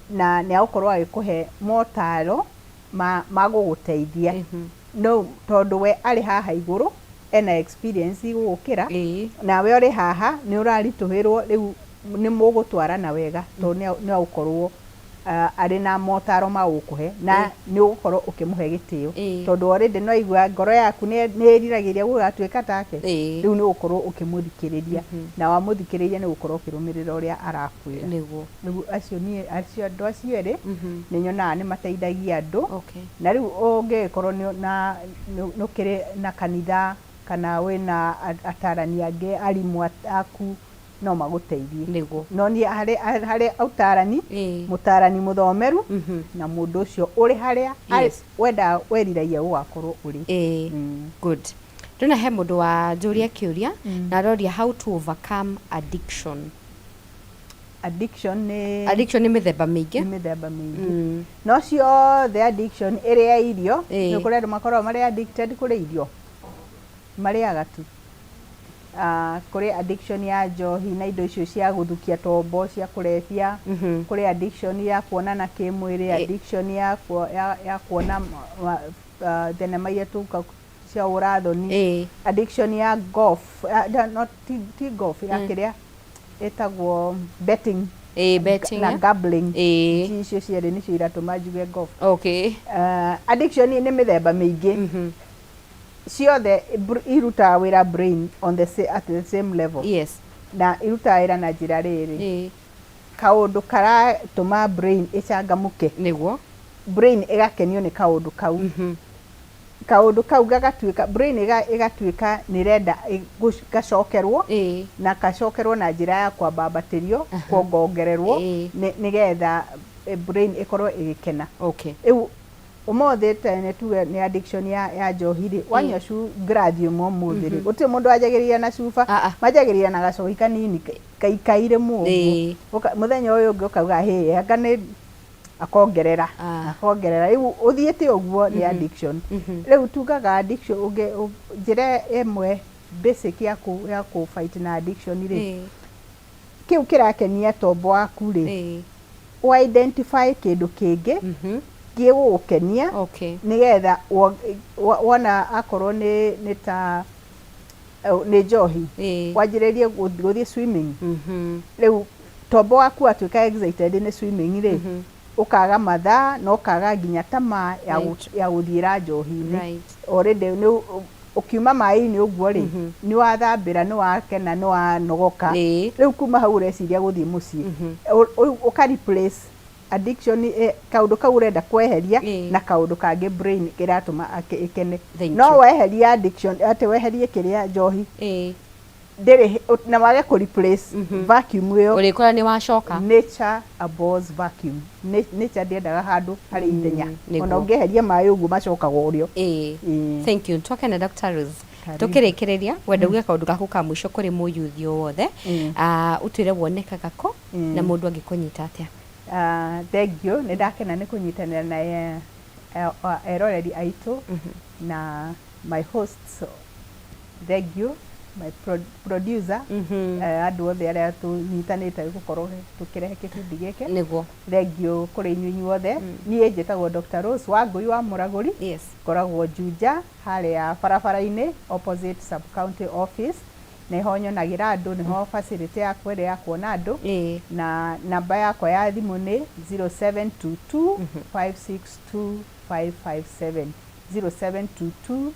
na nĩ agũkorwo agĩkũhe motaro ma gũgũteithia. No tondũ we arĩ haha igũrũ ena experience gũgũkĩra, nawe ũrĩ haha nĩ ũraritũhĩrwo, rĩu nĩ mũgũtwarana wega tondũ nĩ agũkorwo arĩ na motaro ma gũkũhe na nĩ ũgũkorwo ũkĩmũhe gĩtĩo, tondũ already no aigua ngoro yaku nĩ ĩriragĩria gũgatuĩka take. Rĩu nĩ ũgũkorwo ũkĩmũthikĩrĩria, na wamũthikĩrĩria nĩ ũgũkorwo ũkĩrũmĩrĩra ũrĩa arakwĩra. Rĩu acio niĩ acio andũ acio erĩ nĩ nyonaga nĩ mateithagia andũ. Na rĩu ũngĩgĩkorwo nĩ ũkĩrĩ na kanitha kana wĩna atarani angĩ, arimũ aku no magũteithie. No niĩ harĩ ũtarani, mũtarani mũthomeru na mũndũ ũcio ũrĩ harĩa wendaga weriragia gũgakorwo ũrĩ. Good. Ndona he mũndũ wa njũria kĩũria na aroria how to overcome addiction. Addiction nĩ Addiction nĩ mĩthemba mĩingĩ. Nĩ mĩthemba mĩingĩ, no ciothe addiction ĩrĩ ya irio, nĩ kũrĩ andũ makoragwo marĩ addicted kũrĩ irio marĩaga tu. Kũrĩ addiction ya njohi na indo icio cia gũthukia tombo cia kũrebia, kũrĩ addiction ya kuonana kĩmwĩrĩ, addiction ya kuona thenema iria tuka cia ũrathoni, addiction ya golf, no, ti golf, ya kĩrĩa ĩtagwo betting. Betting, na gambling. Icio cierĩ nĩcio iratũma njuge golf. Addiction nĩ mĩthemba mĩingĩ, ciothe irutaga wĩra brain on the at the same level. Na irutaga wĩra na njĩra rĩrĩ, kaũndũ karatũma brain ĩcangamũke, brain ĩgakenio nĩ kaũndũ kau, kaũndũ kau gagatuĩka brain ĩgatuĩka nĩ ĩrenda gacokerwo, na gacokerwo na njĩra ya kwambambatĩrio, kuongongererwo, nĩgetha brain ĩkorwo ĩgĩkena. Rĩu ũmũthĩ tene tuge nĩ addiction ya njohi rĩ, wanyua ngirathi ĩmwe ũmũthĩ rĩ, gũtirĩ mũndũ wanjagĩrĩria na cuba, manjagĩrĩria na gacohi kanini kaikaire mũno. Mũthenya ũyũ ũngĩ ũkauga hĩ anga nĩ akongerera, akongerera, rĩu ũthiĩte ũguo nĩ addiction. Rĩu tugaga addiction njĩra ĩmwe basic ya kũ fight na addiction rĩ, kĩu kĩrakenia tombo waku rĩ, ũ identify kĩndũ kĩngĩ gĩgũgũkenia, nĩgetha wona akorwo nĩ ta nĩ njohi, wanjĩrĩrie gũthiĩ swimming. Rĩu tombo waku watuĩka excited nĩ swimming rĩ, Ũkaga mathaa na ũkaga nginya tamaa ya ya gũthiĩra njohi-inĩ. Already nĩ ũkiuma maĩ-inĩ ũguo rĩ, nĩ wathambĩra, nĩ wakena, nĩ wanogoka. Rĩu kuma hau ũreciria gũthiĩ mũciĩ. Ũka replace addiction kaũndũ kau ũrenda kweheria na kaũndũ kangĩ brain ĩratũma ĩkene. No weheria addiction, atĩ weherie kĩrĩa njohi, ndĩrĩ na wage kũ replace vacuum ĩyo. Ũrĩkora nĩ wacoka. Nature abhors vacuum. Nature ndĩendaga handũ harĩ ithenya. Ona ũngĩeheria maĩ ũguo macokaga ũrĩo. Ĩĩ. Thank you. Twakena Dr. Rose. Tũkĩrĩkĩrĩria, ngwenda uge kaũndũ gaku ka mũico kũrĩ mũyuthi o wothe. Ũtwĩre wonekaga kũ na mũndũ angĩkũnyita atĩa. Thengiũ, nĩ ndakena nĩ kũnyitanĩra na eroreri aitũ na my hosts. Thengiũ my producer, andũ othe arĩa tũnyitanĩte gũkorwo tũkĩrehe kĩbindi gĩkĩ. Nĩguo. Thengiũ kũrĩ inyuĩ inyuothe. Niĩ njĩtagwo Dr. Rose Wangũi wa Mũragũri. Ngoragwo Juja harĩa barabara-inĩ opposite sub county office. Nĩho nyonagĩra andũ, nĩho facility yakwa ĩrĩa ya kuona andũ. Na namba yakwa ya thimũ nĩ 0722 562 557. 0722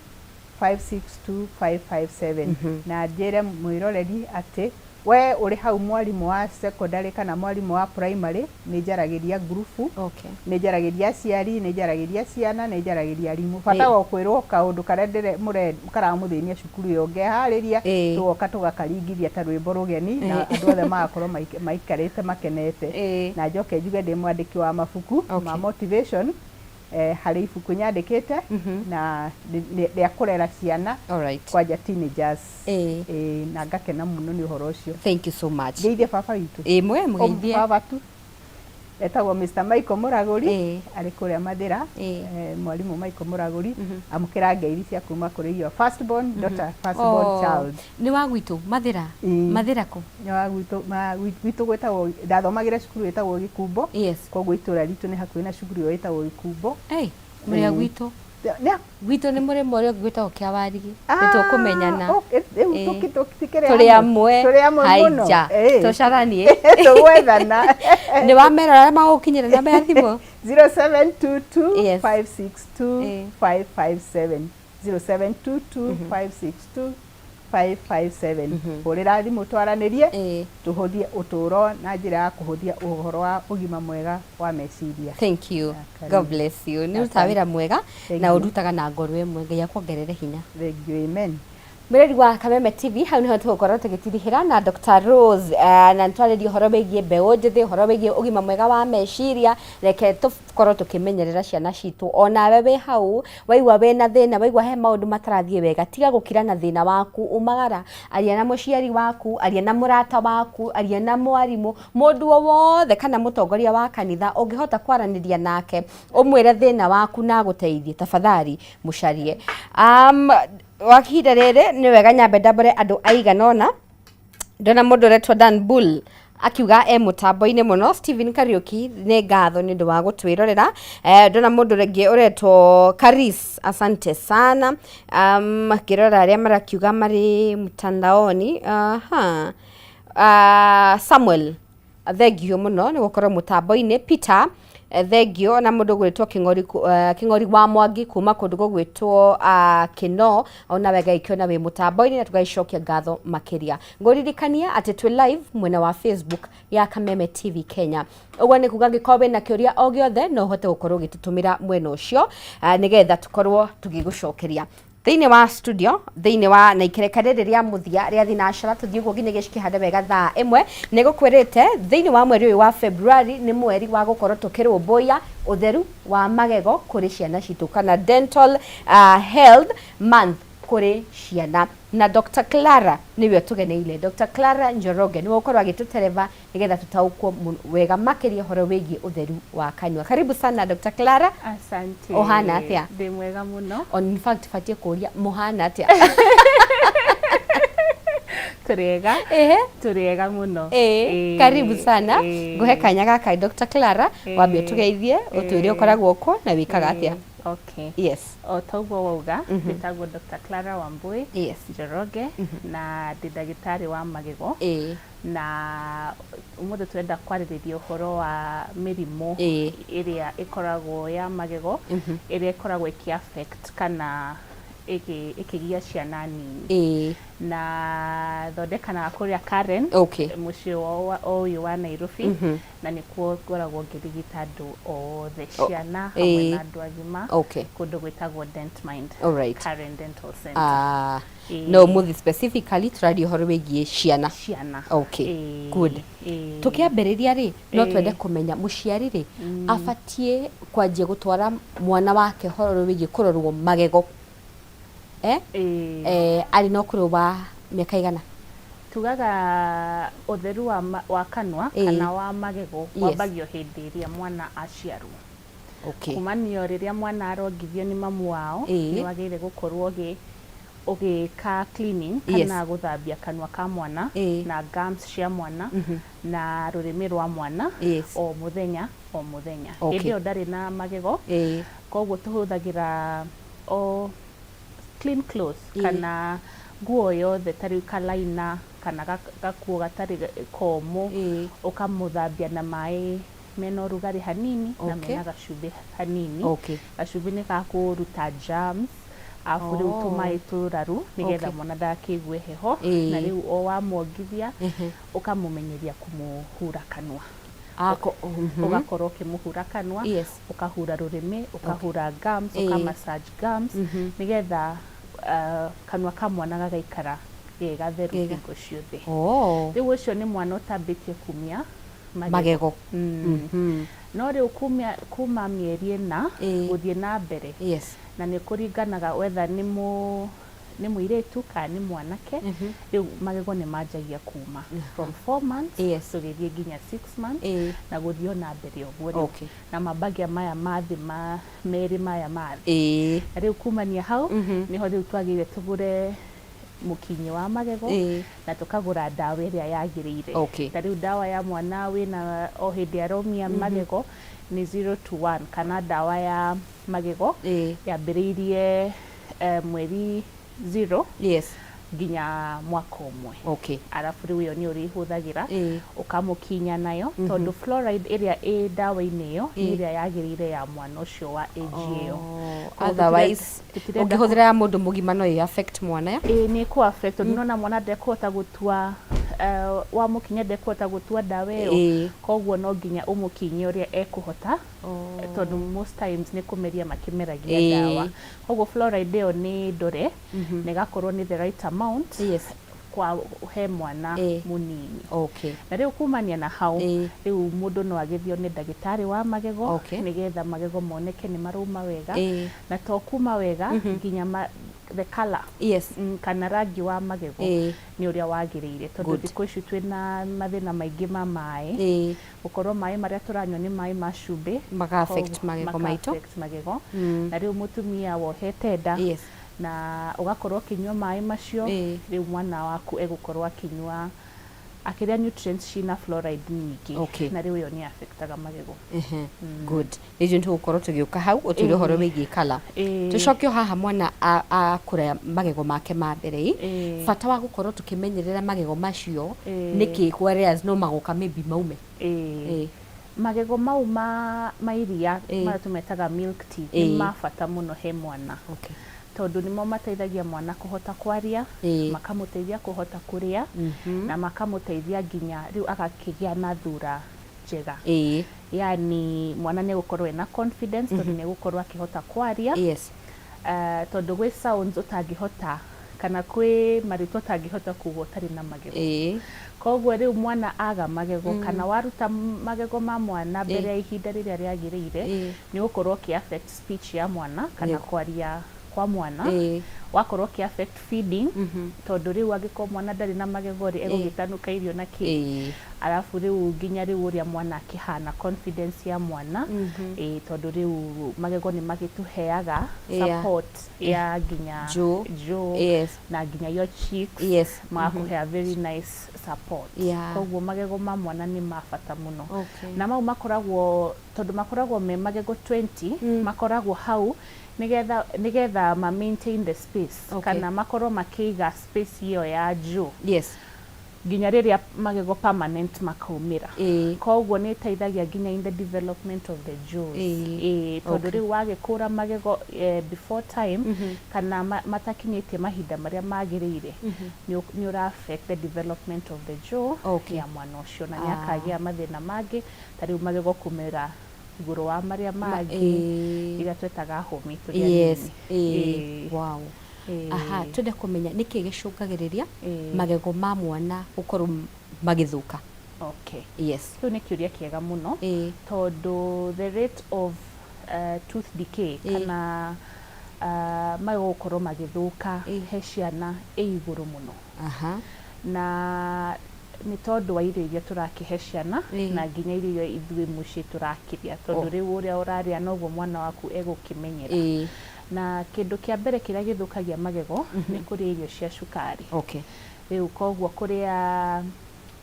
562 557. Na njĩre mwĩroreri atĩ we ũrĩ hau mwarimũ wa secondary kana mwarimũ wa primary, nĩ njaragĩria ngurubu, nĩ njaragĩria aciari, nĩ njaragĩria ciana, nĩ njaragĩria arimũ. Bata wa kwĩrwo kaũndũ karĩa karamũthĩnia cukuru ĩyo ngeharĩria, tũgoka tũgakaringithia ta rwĩmbo rũgeni na andũ othe magakorwo maikarĩte makenete. Na njoke njuge ndĩ mwandĩki wa mabuku ma motivation, harĩ ibuku nyandĩkĩte na rĩa kũrera ciana kwanja teenagers. Na ngakena mũno nĩ ũhoro ũcio. Thank you so much. Ngeithie baba witũ. Ĩĩ, mwe mũgeithie. Baba tu etagwo Mr. Michael Mũragũri, arĩ kũrĩa Mathĩra. Mwarimũ Michael Mũragũri, amũkĩra ngeithi cia kuma kũrĩ your first born daughter, first born child. Nĩ wa gwitũ Mathĩra? Mathĩra kũ? Nĩ wa gwitũ, gwitũ gwĩtagwo, ndathomagĩra cukuru ĩtagwo Gĩkumbo. Koguo itũra ritũ nĩ hakuhĩ na cukuru ĩyo ĩtagwo Gĩkumbo. Mũrĩ a gwitũ? Gwitũ nĩ mũrĩmo ũrĩa ũngĩ wĩtagwo Kĩawarigi. Nĩ tũkũmenyana. Tũrĩ amwe. Tũrĩ amwe mũno. Haija. Tũcaranie. Tũgwethana. Nĩ wamera arĩa magũkinyĩra namba ya thimũ? 0722 562 557. 0722 562 557. Hũrĩra thimũ twaranĩrie, tũhũthie ũtũũro na njĩra ya kũhũthia ũhoro wa ũgima mwega wa meciria. Thank you. God bless you. Nĩ ũrutaga wĩra mwega na ũrutaga na ngoro ĩmwe. Ngai akuongerere hinya. Thank you. Amen. Mwĩrori wa Kameme TV, hau niho tũgũkorwo tũgĩtirihĩra na Dr. Rose, na nĩtwarĩria ũhoro wĩgiĩ mbeũ njĩthĩ, ũhoro wĩgiĩ ũgima mwega wa meciria. Reke tũkorwo tũkĩmenyerera ciana citũ. Onawe wĩ hau waigua wĩna thĩna, waigua he maũndũ matarathiĩ wega, tiga gũkira na thĩna waku, umagara, aria na mũciari waku, aria na mũrata waku, aria na mwarimũ, mũndũ o wothe kana mũtongoria wa kanitha ũngĩhota kwaranĩria nake, ũmwĩre thĩna waku na agũteithie, tafadhali mũcarie. Wa ihinda rĩrĩ nĩ wega nyambe ndambũre andũ aigana ũna. Ndona mũndũ ũretwo Dan Bull akiuga e mũtambo-inĩ mũno. Stephen Kariuki, nĩ ngatho nĩ ũndũ wa gũtwĩrorera. Ndona mũndũ rĩngĩ ũretwo Karis, asante sana. Ngĩrora arĩa marakiuga marĩ mtandaoni. Aha. Samuel, thengio mũno nĩ gũkorwo mũtambo-inĩ. Peter, thengio. Na mũndũ ũgwĩtwo Kĩng'ori, Kĩng'ori wa Mwangi kuma kũndũ gũgwĩtwo Kĩno, ona we ngagĩkĩona wĩ mũtambo-inĩ na tũgagĩcokia ngatho makĩria. Ngũririkania atĩ twĩ live mwena wa Facebook ya Kameme TV Kenya. Ũguo nĩ kuga angĩkorwo wĩna kĩũria o gĩothe no ũhote gũkorwo ũgĩtũtũmĩra mwena ũcio, nĩgetha tũkorwo tũgĩgũcokeria. Thĩinĩ wa studio, thĩinĩ wa na ikereka rĩrĩ rĩa mũthia rĩa thinacara, tũthiĩ ũguo nginya gĩcikĩhande wega thaa 1. Nĩ gũkwĩrĩte thĩinĩ wa mweri ũyũ wa February nĩ mweri wa gũkorwo tũkĩrũmbũiya ũtheru wa magego kũrĩ ciana citũ, kana dental health month kũrĩ ciana. Na Dr. Clara nĩwe ũtũgeneire. Dr. Clara Njoroge nĩwe ũkorwo agĩtũtereba nĩgetha tũtaũkwo wega makĩria ũhoro wĩgiĩ ũtheru wa kanyua. Karibu sana Dr. Clara. Asante. Ũhana atĩa? Ndĩ mwega mũno. On in fact batiĩ kũria mũhana atĩa? Tũrĩ ega. Tũrĩ ega mũno. Karibu sana. Ngũhe kanya gaka Dr. Clara, wambe ũtũgeithie, ũtwĩre ũkoragwo kũ na wĩkaga atĩa. Okay. Yes. O ta ũguo wauga, njĩtagwo Dr. Clara Wambui Yes. Njoroge na ndĩ ndagĩtarĩ wa magego. Na ũmũthĩ tũrenda kwarĩrĩria ũhoro wa mĩrimũ ĩrĩa ĩkoragwo ya magego, ĩrĩa ĩkoragwo ĩkĩ affect kana ĩkĩgia ciana nini. Na thondekanaga kũrĩa Karen, mũciĩ o ũyũ wa Nairobi, na nĩkuo ngoragwo ngĩrigita andũ othe, ciana hamwe na andũ agima, kũndũ gwĩtagwo Dentmind, Karen Dental Center. Ah, no mũthĩ specifically tũraria ũhoro wĩgiĩ ciana. Ciana. Okay. Good. Tũkĩambĩrĩria rĩ, no twende kũmenya mũciari rĩ, abatiĩ kwanjia gũtwara mwana wake ũhoro wĩgiĩ kũrorwo magego arĩ na ũkũrũ wa mĩaka igana? Tugaga ũtheru wa kanua kana wa magego wambagio hĩndĩ ĩrĩa mwana aciarwo. Kumanio rĩrĩa mwana arongithio nĩ mamu wao, nĩ wagĩrĩire gũkorwo ũgĩka cleaning kana gũthambia kanua ka mwana na gums cia mwana na rũrĩmĩ rwa mwana o mũthenya o mũthenya. Hĩndĩ ĩyo ndarĩ na magego, koguo tũhũthagĩra o clean clothes kana nguo yothe, ta rĩu kalaina kana gakuo gatarĩ komũ, ũkamũthambia na maĩ mena ũrugarĩ hanini na mena gacumbĩ hanini. Gacumbĩ nĩ gakũruta germs, arabu rĩu tũmaĩ tũraru nĩgetha mwana ndagakĩigue heho. Na rĩu o wamwongithia ũkamũmenyeria kũmũhura kanua. Ũgakorwo ũkĩmũhura kanua, ũkahura rũrĩmĩ, ũkahura gums, ũka massage gums, nĩgetha kanua ka mwana gagaikara ge gatheru hingo ciothe. Rĩu ũcio nĩ mwana ũtambĩtie kumia magego. No rĩu kuma mĩeri 4 gũthiĩ na mbere, na nĩ kũringanaga wetha nĩ mũirĩtu kana nĩ mwanake, rĩu magego nĩ manjagia kuma from 4 months tũgĩthiĩ nginya 6 months na gũthiĩ ona mbere ũguo rĩu. Na mambagia maya mathĩ merĩ maya mathĩ. Na rĩu kumania hau nĩho rĩu twagĩrĩire tũgũre mũkinyi wa magego na tũkagũra ndawa ĩrĩa yagĩrĩire. Ta rĩu ndawa ya mwana wĩna o hĩndĩ aromia magego nĩ 0 to 1, kana ndawa ya magego yambĩrĩirie mweri 0 nginya mwaka ũmwe. Arabu rĩu ĩyo nĩ ũrĩhũthagĩra ũkamũkinya nayo, tondũ fluoride ĩrĩa ĩ ndawa-inĩ ĩyo nĩ ĩrĩa yagĩrĩire ya mwana ũcio wa age ĩyo. Otherwise ũngĩhũthĩra ya mũndũ mũgima no ĩ affect mwana. Ĩĩ, nĩ ĩkũ affect, tondũ nĩwona mwana ndekũhota gũtua, wamũkinya ndekũhota gũtua ndawa ĩyo, koguo no nginya ũmũkinye ũrĩa ekũhota, tondũ most times nĩ kũmeria makĩmeragia ndawa. Koguo fluoride ĩyo nĩ ndore na ĩgakorwo nĩ the right amount kwa he mwana mũnini. Na rĩu kumania na hau, rĩu mũndũ no agĩthiĩ one ndagĩtarĩ wa magego nĩgetha magego moneke nĩ marauma wega, na to kuma wega nginya the color kana rangi wa magego nĩ ũrĩa wagĩrĩire, tondũ thikũ ici twĩna mathĩna maingĩ ma maĩ, gũkorwo maĩ marĩa tũranyua nĩ maĩ ma cumbĩ, maka affect magego maitũ. Magego. Na rĩu mũtumia wohete nda na ũgakorwo ũkĩnyua maĩ macio, rĩu mwana waku egũkorwo akĩnyua akĩrĩa nutrients cina fluoride nyingĩ, na rĩu ĩyo nĩ affectaga magego. Good. Nĩnjũĩ nĩ tũgũkorwo tũgĩũka hau ũtwĩre ũhoro wĩgiĩ colour. Tũcoke o haha mwana akũra magego make ma mbere, bata wa gũkorwo tũkĩmenyerera magego macio nĩkĩ, whereas no magoka maybe maume? Magego mau ma iria marĩa tũmetaga milk teeth nĩ ma bata mũno he mwana, tondũ nĩmo mateithagia mwana kũhota kwaria, makamũteithia kũhota kũrĩa, na makamũteithia nginya rĩu agakĩgĩa na thura njega. Yani mwana nĩ egũkorwo ena confidence, tondũ nĩ egũkorwo akĩhota kwaria, tondũ gwĩ sounds ũtangĩhota kana kwĩ marĩtwa ũtangĩhota kuga ũtarĩ na magego. Koguo rĩu mwana aga magego kana waruta magego ma mwana mbere ya ihinda rĩrĩa rĩagĩrĩire, nĩ ũgũkorwo ũkĩ affect speech ya mwana kana kwaria kwa mwana, wakorwo ũkĩ affect feeding, tondũ rĩu angĩkorwo mwana ndarĩ na magego rĩ, egũgĩtanuka irio na kĩ? Arabu rĩu nginya rĩu ũrĩa mwana akĩhana, confidence ya mwana, ĩĩ, tondũ rĩu magego nĩ magĩtũheaga support ya nginya Jaw. Jaw, na nginya your cheeks, magakũhea very nice support. Koguo magego ma mwana nĩ ma bata mũno. Na mau makoragwo, tondũ makoragwo me magego 20, makoragwo hau nĩgetha ma maintain the space, kana makorwo makĩiga space ĩyo ya jaw nginya rĩrĩa magego permanent makaumĩra. Koguo nĩ ĩteithagia nginya in the development of the jaws. Ĩĩ, tondũ rĩu wagĩkũra magego before time, kana matakinyĩtie mahinda marĩa magĩrĩire, nĩ ũra affect the development of the jaw ya mwana ũcio, na nĩ akagĩa mathĩna mangĩ, ta rĩu magego kũmera igũrũ wa marĩa mangĩ, iria twĩtaga hũmi tũrĩ anini. Wow. Aha, twende kũmenya nĩkĩ gĩcũngagĩrĩria magego ma mwana gũkorwo magĩthũka. Okay. Yes. Kĩu nĩ kĩũria kĩega mũno, tondũ the rate of tooth decay, kana magego gũkorwo magĩthũka he ciana, ĩ igũrũ mũno. Na nĩ tondũ wa irio iria tũrakĩhe ciana, na nginya irio iria ithuĩ mũciĩ tũrakĩrĩa, tondũ rĩu ũrĩa ũrarĩa noguo mwana waku egũkĩmenyera. Na kĩndũ kĩa mbere kĩrĩa gĩthũkagia magego nĩ kũrĩa irio cia cukari. Rĩu koguo kũrĩa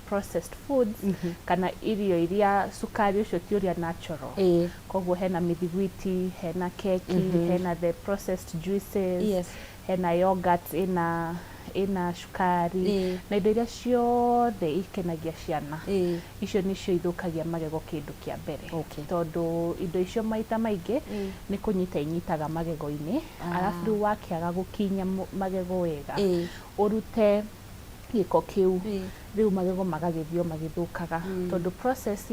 processed foods, kana irio iria cukari ũcio ti ũrĩa natural. Koguo hena mĩthiguiti, hena keki, hena the processed juices, hena yogurt ĩna cukari, na indo iria ciothe ikenagia ciana. Icio nĩcio ithũkagia magego kĩndũ kĩa mbere. Tondũ indo icio maita maingĩ nĩ kũnyita inyitaga magego-inĩ. Arabu rĩu wakĩaga gũkinya magego wega, ũrute gĩko kĩu, rĩu magego magagĩthiĩ o magĩthũkaga, tondũ process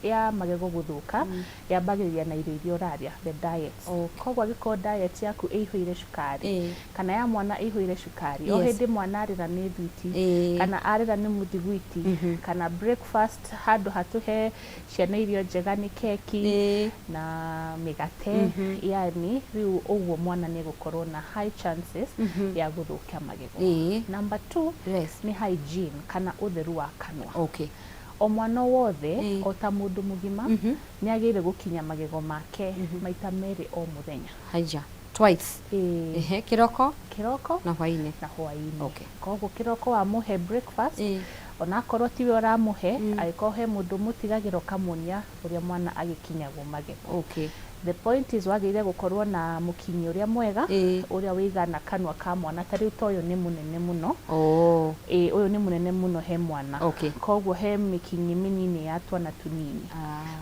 ya magego gũthũka yambagĩrĩria na irio iria ũrarĩa, the diet. Koguo angĩkorwo diet yaku ĩihũire cukari, kana ya mwana ĩihũire cukari, o hĩndĩ mwana arĩra nĩ thwiti, kana arĩra nĩ mũthiguiti, kana breakfast handũ hatũhe ciana irio njega nĩ keki na mĩgate, yani rĩu ũguo mwana nĩ egũkorwo na high chances ya gũthũkia magego. Number two nĩ hygiene, kana ũtheru wa kanua. O mwana wothe, o ta mũndũ mũgima, nĩ agĩrĩire gũkinya magego make maita merĩ o mũthenya. Haija, twice. Ĩĩ. Ehe, kĩroko kĩroko na hwainĩ. Na hwainĩ. Koguo kĩroko wamũhe breakfast, onakorwo tiwe ũramũhe, angĩkorwo he mũndũ mũtigagĩra, ũkamuonia ũrĩa mwana agĩkinyagwo magego. The point is wagĩrĩire gũkorwo na mũkinyi ũrĩa mwega, ũrĩa wĩigana kanua ka mwana. Ta rĩu ta ũyũ nĩ mũnene mũno. Ĩĩ, ũyũ nĩ mũnene mũno he mwana. Koguo he mĩkinyi mĩnini ya twana tũnini.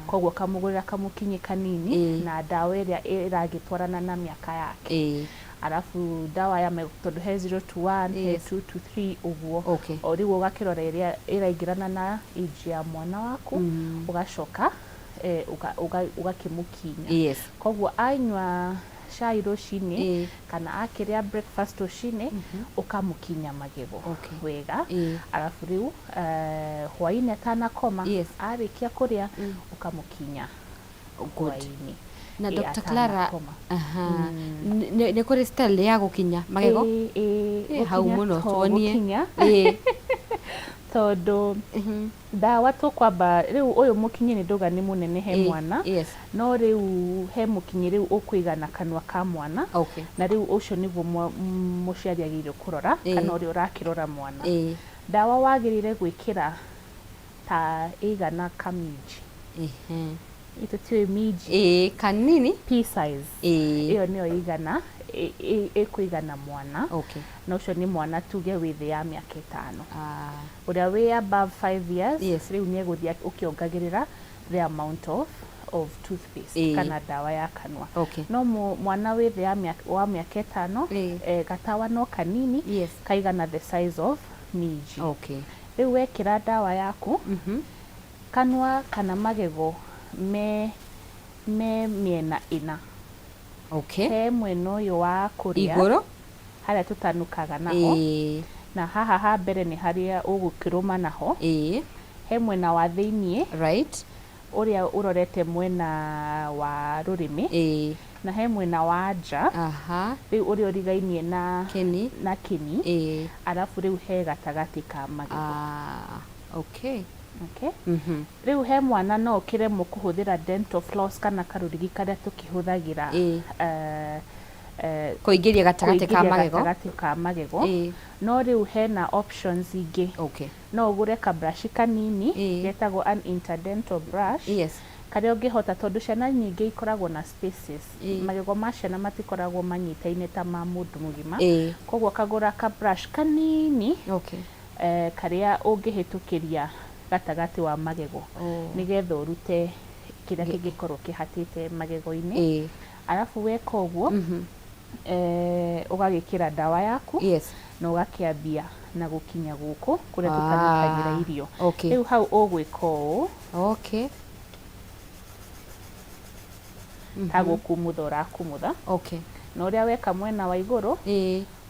Koguo kamũgũrĩra kamũkinyi kanini na ndawa ĩrĩa ĩragĩtwarana na mĩaka yake. Arabu ndawa ya magego, tondũ he 0 to 1, he 2 to 3 ũguo. O rĩu ũgakĩrora ĩrĩa ĩraingĩrana na age ya mwana waku, ũgacoka ũgakĩmũkinya. Koguo anyua cai rũcinĩ, kana akĩrĩa breakfast rũcinĩ, ũkamũkinya magego wega. Arabu rĩu hwainĩ atanakoma, arĩkia kũrĩa, ũkamũkinya hwainĩ. Na Dr. Clara, atanakoma. Aha, nĩ kũrĩ style ya gũkinya magego? Ĩĩ. Hau Gũkinya mũno to tuonie. Gũkinya, tondũ ndawa tũkwamba rĩu, ũyũ mũkinyi nĩ ndauga nĩ mũnene he mwana, no rĩu he mũkinyi rĩu ũkũigana kanua ka mwana, na rĩu ũcio nĩguo mũciari agĩrĩire kũrora, kana ũrĩa ũrakĩrora mwana. Ndawa wagĩrĩire gwĩkĩra ta ĩigana kaminji. Tũtiũĩ minji. Ĩĩ, kanini. Pea size. Ĩyo nĩyo ĩigana ĩkũigana mwana. Na ũcio nĩ mwana tuge wĩ thĩ ya mĩaka 5. Ũrĩa wĩ above 5 years, rĩu nĩ egũthiĩ ũkĩongagĩrĩra the amount of toothpaste, kana ndawa ya kanua. No mwana wĩ thĩ ya wa mĩaka 5, gatawa no kanini, kaigana the size of minji. Rĩu wekĩra ndawa yaku, kanua kana magego me mĩena 4. He mwena ũyũ wa kũrĩa, Igũrũ. Harĩa tũtanukaga naho, na haha ha mbere nĩ harĩa ũgũkĩrũma naho. He mwena wa thĩiniĩ, Ũrĩa ũrorete mwena wa rũrĩmĩ. Na he mwena wa nja. Rĩu ũrĩa ũrigainie na Kĩni. Na kĩni. Arabu rĩu he gatagatĩ ka magego. Ah, okay. Okay. Rĩu he mwana no ũkĩremwo kũhũthĩra dental floss kana karũrigi karĩa tũkĩhũthagĩra Kũingĩria gatagatĩ ka kũingĩria magego. Gatagatĩ ka magego. No rĩu hena options ingĩ. No ũgũre ka brush kanini getagwo an interdental brush. Karĩa ũngĩhota tondũ ciana nyingĩ ikoragwo na spaces. Magego ma ciana matikoragwo manyitaine ta ma mũndũ mũgima. Koguo ũkagũra ka brush kanini karĩa ũngĩhĩtũkĩria gatagatĩ wa magego nĩgetha ũrute kĩrĩa kĩngĩkorwo kĩhatĩte magego-inĩ. Arabu weka ũguo, ũgagĩkĩra ndawa yaku na ũgakĩambia na gũkinya gũkũ kũrĩa tũtanukagĩra irio. Rĩu hau ũgwĩka ũũ. Ta gũkumutha ũrakumutha. Na ũrĩa weka mwena wa igũrũ,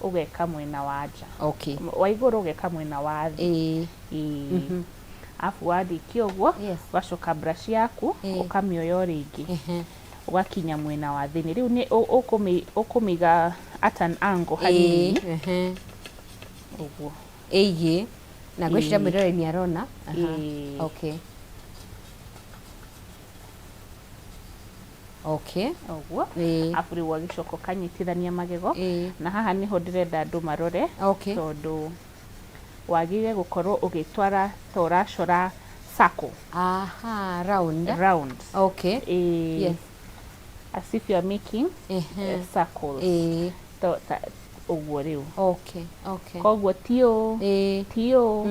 ũgeka mwena wa nja. Wa igũrũ ũgeka mwena wa thĩ. Ĩĩ. Arabu warĩkia ũguo, ũgacoka brush yaku, ũkamĩoya o rĩngĩ. Ũgakinya mwena wa thĩinĩ. Rĩu nĩ ũkũmĩiga at an angle hanini. Ũguo. Ĩigie. Na ngwĩciria mwĩroreri nĩ arona. Okay. Okay. Ũguo. Arabu rĩu ũgagĩcoka ũkanyitithania magego. Na haha nĩho ndĩrenda andũ marore. Tondũ wagĩrĩire gũkorwo ũgĩtwara ta ũracora circle. Aha, round. Round. Okay. Yes. As if you are making circles. To, ta, ũguo rĩu. Okay, okay. Koguo ti ũũ, ti ũũ,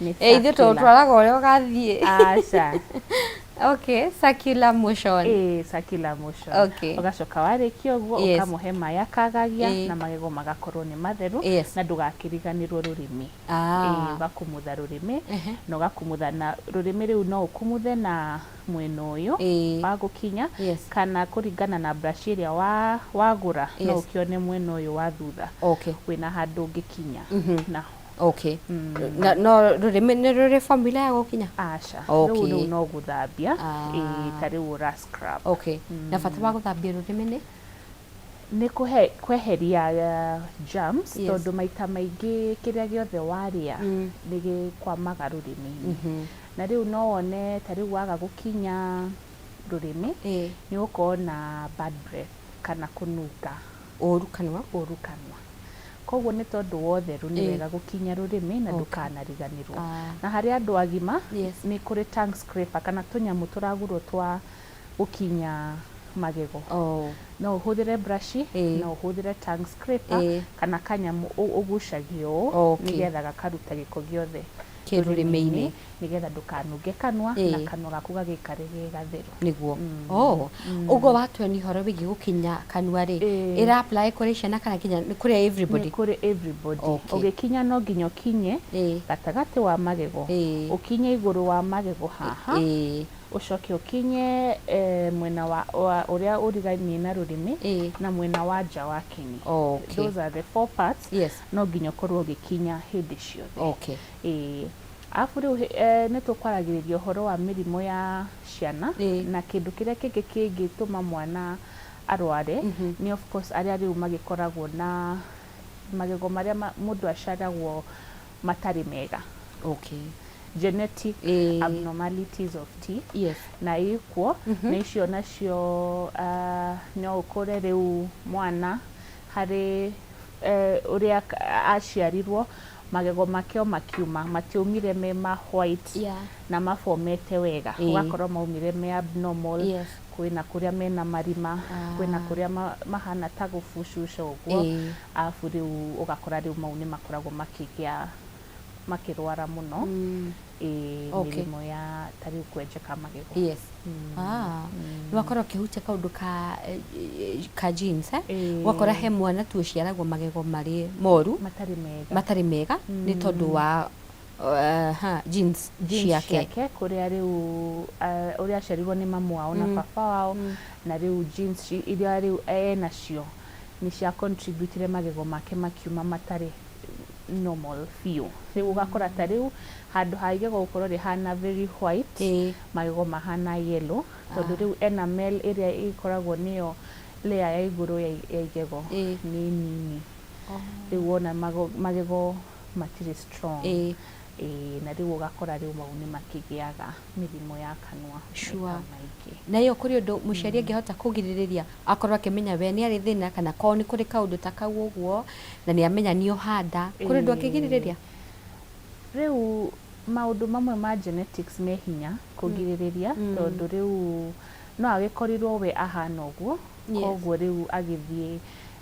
nĩ Ithuĩ circular. tũtwaraga ũrĩa ũgathiĩ. Aca. Okay, circular motion. Ĩĩ, circular motion. Okay. Ũgacoka warĩkia ũguo ũkamũhe maĩ akagagia na magego magakorwo nĩ matheru na ndũgakĩriganĩrwo rũrĩmĩ. Ĩĩ, ũgakumutha rũrĩmĩ na ũgakumutha na rũrĩmĩ rĩu no ũkumuthe na mwena ũyũ wa gũkinya kana kũringana na brush ĩrĩa wagũra no ũkĩone mwena ũyũ wa thutha wĩna handũ ũngĩkinya naho. Okay. Na no rũrĩmĩ nĩ rũrĩ formula ya gũkinya? Aca. Okay. Rĩu rĩu no gũthambia. Ĩĩ, ta rĩu ũra scrub. Okay. Na bata wa gũthambia rũrĩmĩ nĩ? Nĩ kũhe kweheria germs tondũ maita maingĩ kĩrĩa gĩothe warĩa nĩ gĩkwamaga rũrĩmĩ-inĩ. Na rĩu no wone ta rĩu waga gũkinya rũrĩmĩ nĩ ũgũkorwo na bad breath kana kũnunga ũru kanua. Ũru kanua. Koguo nĩ tondũ wa ũtheru nĩ wega gũkinya rũrĩmĩ na ndũkanariganĩrwo. Na harĩ andũ agima nĩ kũrĩ tongue scraper kana tũnyamũ tũragũrwo twa gũkinya magego. No ũhũthĩre brush, no ũhũthĩre tongue scraper kana kanyamũ ũgucagia ũũ nĩgetha gakaruta gĩko gĩothe Kĩ rũrĩmĩ-inĩ. Nĩgetha ndũkanunge kanua na kanua gaku gagĩikare ge gatheru. Nĩguo. Oh, ũguo watuonia ũhoro wĩgiĩ gũkinya kanua rĩ, ĩra apply kũrĩ ciana kana nginya nĩ kũrĩ everybody? Nĩ kũrĩ everybody. Ũgĩkinya no nginya ũkinye gatagatĩ wa magego, ũkinye igũrũ wa magego haha, ũcoke ũkinye mwena wa ũrĩa ũrigainie na rũrĩmĩ na mwena wa nja wa kĩni. Those are the four parts no nginya ũkorwo ũgĩkinya hĩndĩ ciothe. Ĩĩ. Arabu rĩu nĩ tũkwaragĩrĩria ũhoro wa mĩrimũ ya ciana na kĩndũ kĩrĩa kĩngĩ kĩngĩtũma mwana arware nĩ of course arĩa rĩu magĩkoragwo na magego marĩa mũndũ aciaragwo matarĩ mega. Genetic abnormalities of teeth. Na ĩkuo na icio nacio no ũkore rĩu mwana harĩ ũrĩa aciarirwo magego make o makiuma matiaumire me ma white na mabomete wega. Ũgakorwo maumire me abnormal. Kwĩna kũrĩa mena marima, kwĩna kũrĩa mahana ta gũbucuca ũguo. Arabu rĩu ũgakora rĩu mau nĩ makoragwo makĩgĩa makĩrwara mũno. Ĩĩ, mĩrimũ ya ta rĩu kwenjeka magego. Yes. Ah, nĩ wakorwo ũkĩhutia kaũndũ ka genes, eh? Ũgakora he mwana tu ũciaragwo magego marĩ moru, matarĩ mega, matarĩ mega nĩ tondũ wa ha, genes genes ciake. Ciake kũrĩa rĩu ũrĩa aciarirwo nĩ mamu wao na baba wao na rĩu genes iria rĩu enacio nĩ cia contributire magego make makiuma matarĩ normal biũ. Rĩu ũgakora ta rĩu handũ ha igego gũkorwo rĩhana very white, magego mahana yellow, tondũ rĩu enamel ĩrĩa ĩkoragwo nĩyo layer ya igũrũ ya igego nĩ nini. Rĩu wona magego matirĩ strong. Ĩĩ, na rĩu ũgakora rĩu mau nĩ makĩgĩaga mĩrimũ ya kanua maita maingĩ. Na ĩyo kũrĩ ũndũ mũciari angĩhota kũgirĩrĩria akorwo akĩmenya we nĩ arĩ thĩna kana korwo nĩ kũrĩ kaũndũ ta kau ũguo na nĩ amenya nĩ oha nda, kũrĩ ũndũ angĩgirĩrĩria? Rĩu maũndũ mamwe ma genetics me hinya kũgirĩrĩria tondũ rĩu no agĩkorirwo we ahana ũguo, koguo rĩu agĩthiĩ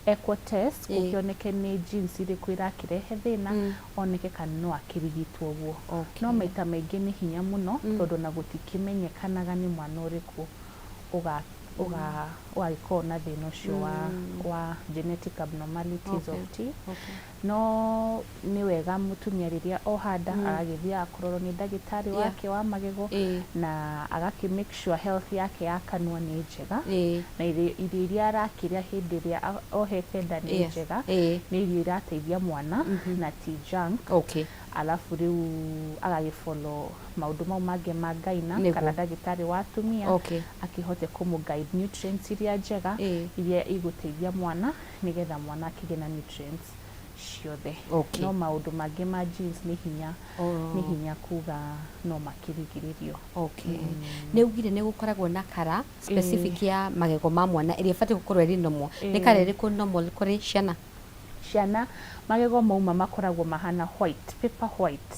ekwo test gũkĩoneke nĩ genes irĩkũ irakĩrehe thĩna, oneke kana no akĩrigitwo ũguo. No maita maingĩ nĩ hinya mũno tondũ ona gũtikĩmenyekanaga nĩ mwana ũrĩkũ ũgagĩkorwo na thĩna ũcio wa genetic abnormalities of teeth. No nĩ wega mũtumia rĩrĩa oha nda agagĩthiĩ kũrorwo nĩ ndagĩtarĩ wake wa magego na agakĩ make sure health yake ya kanua nĩ njega na irio iria arakĩrĩa hĩndĩ ĩrĩa ohete nda nĩ njega, nĩ irio irateithia mwana na ti junk. Alafu rĩu agagĩ follow maũndũ mau mangĩ ma gyna kana ndagĩtarĩ wa atumia akĩhote kũmũ guide nutrients iria njega iria igũteithia mwana nĩgetha mwana akĩgĩe na nutrients ciothe. No maũndũ mangĩ ma genes nĩ hinya nĩ hinya kuga no makĩrigĩrĩrio. Nĩ ugire nĩ gũkoragwo na colour specific ya magego ma mwana ĩrĩa ĩbatiĩ gũkorwo ĩrĩ normal. Nĩ colour ĩrĩkũ normal kũrĩ ciana? Ciana magego mauma makoragwo mahana white, paper white.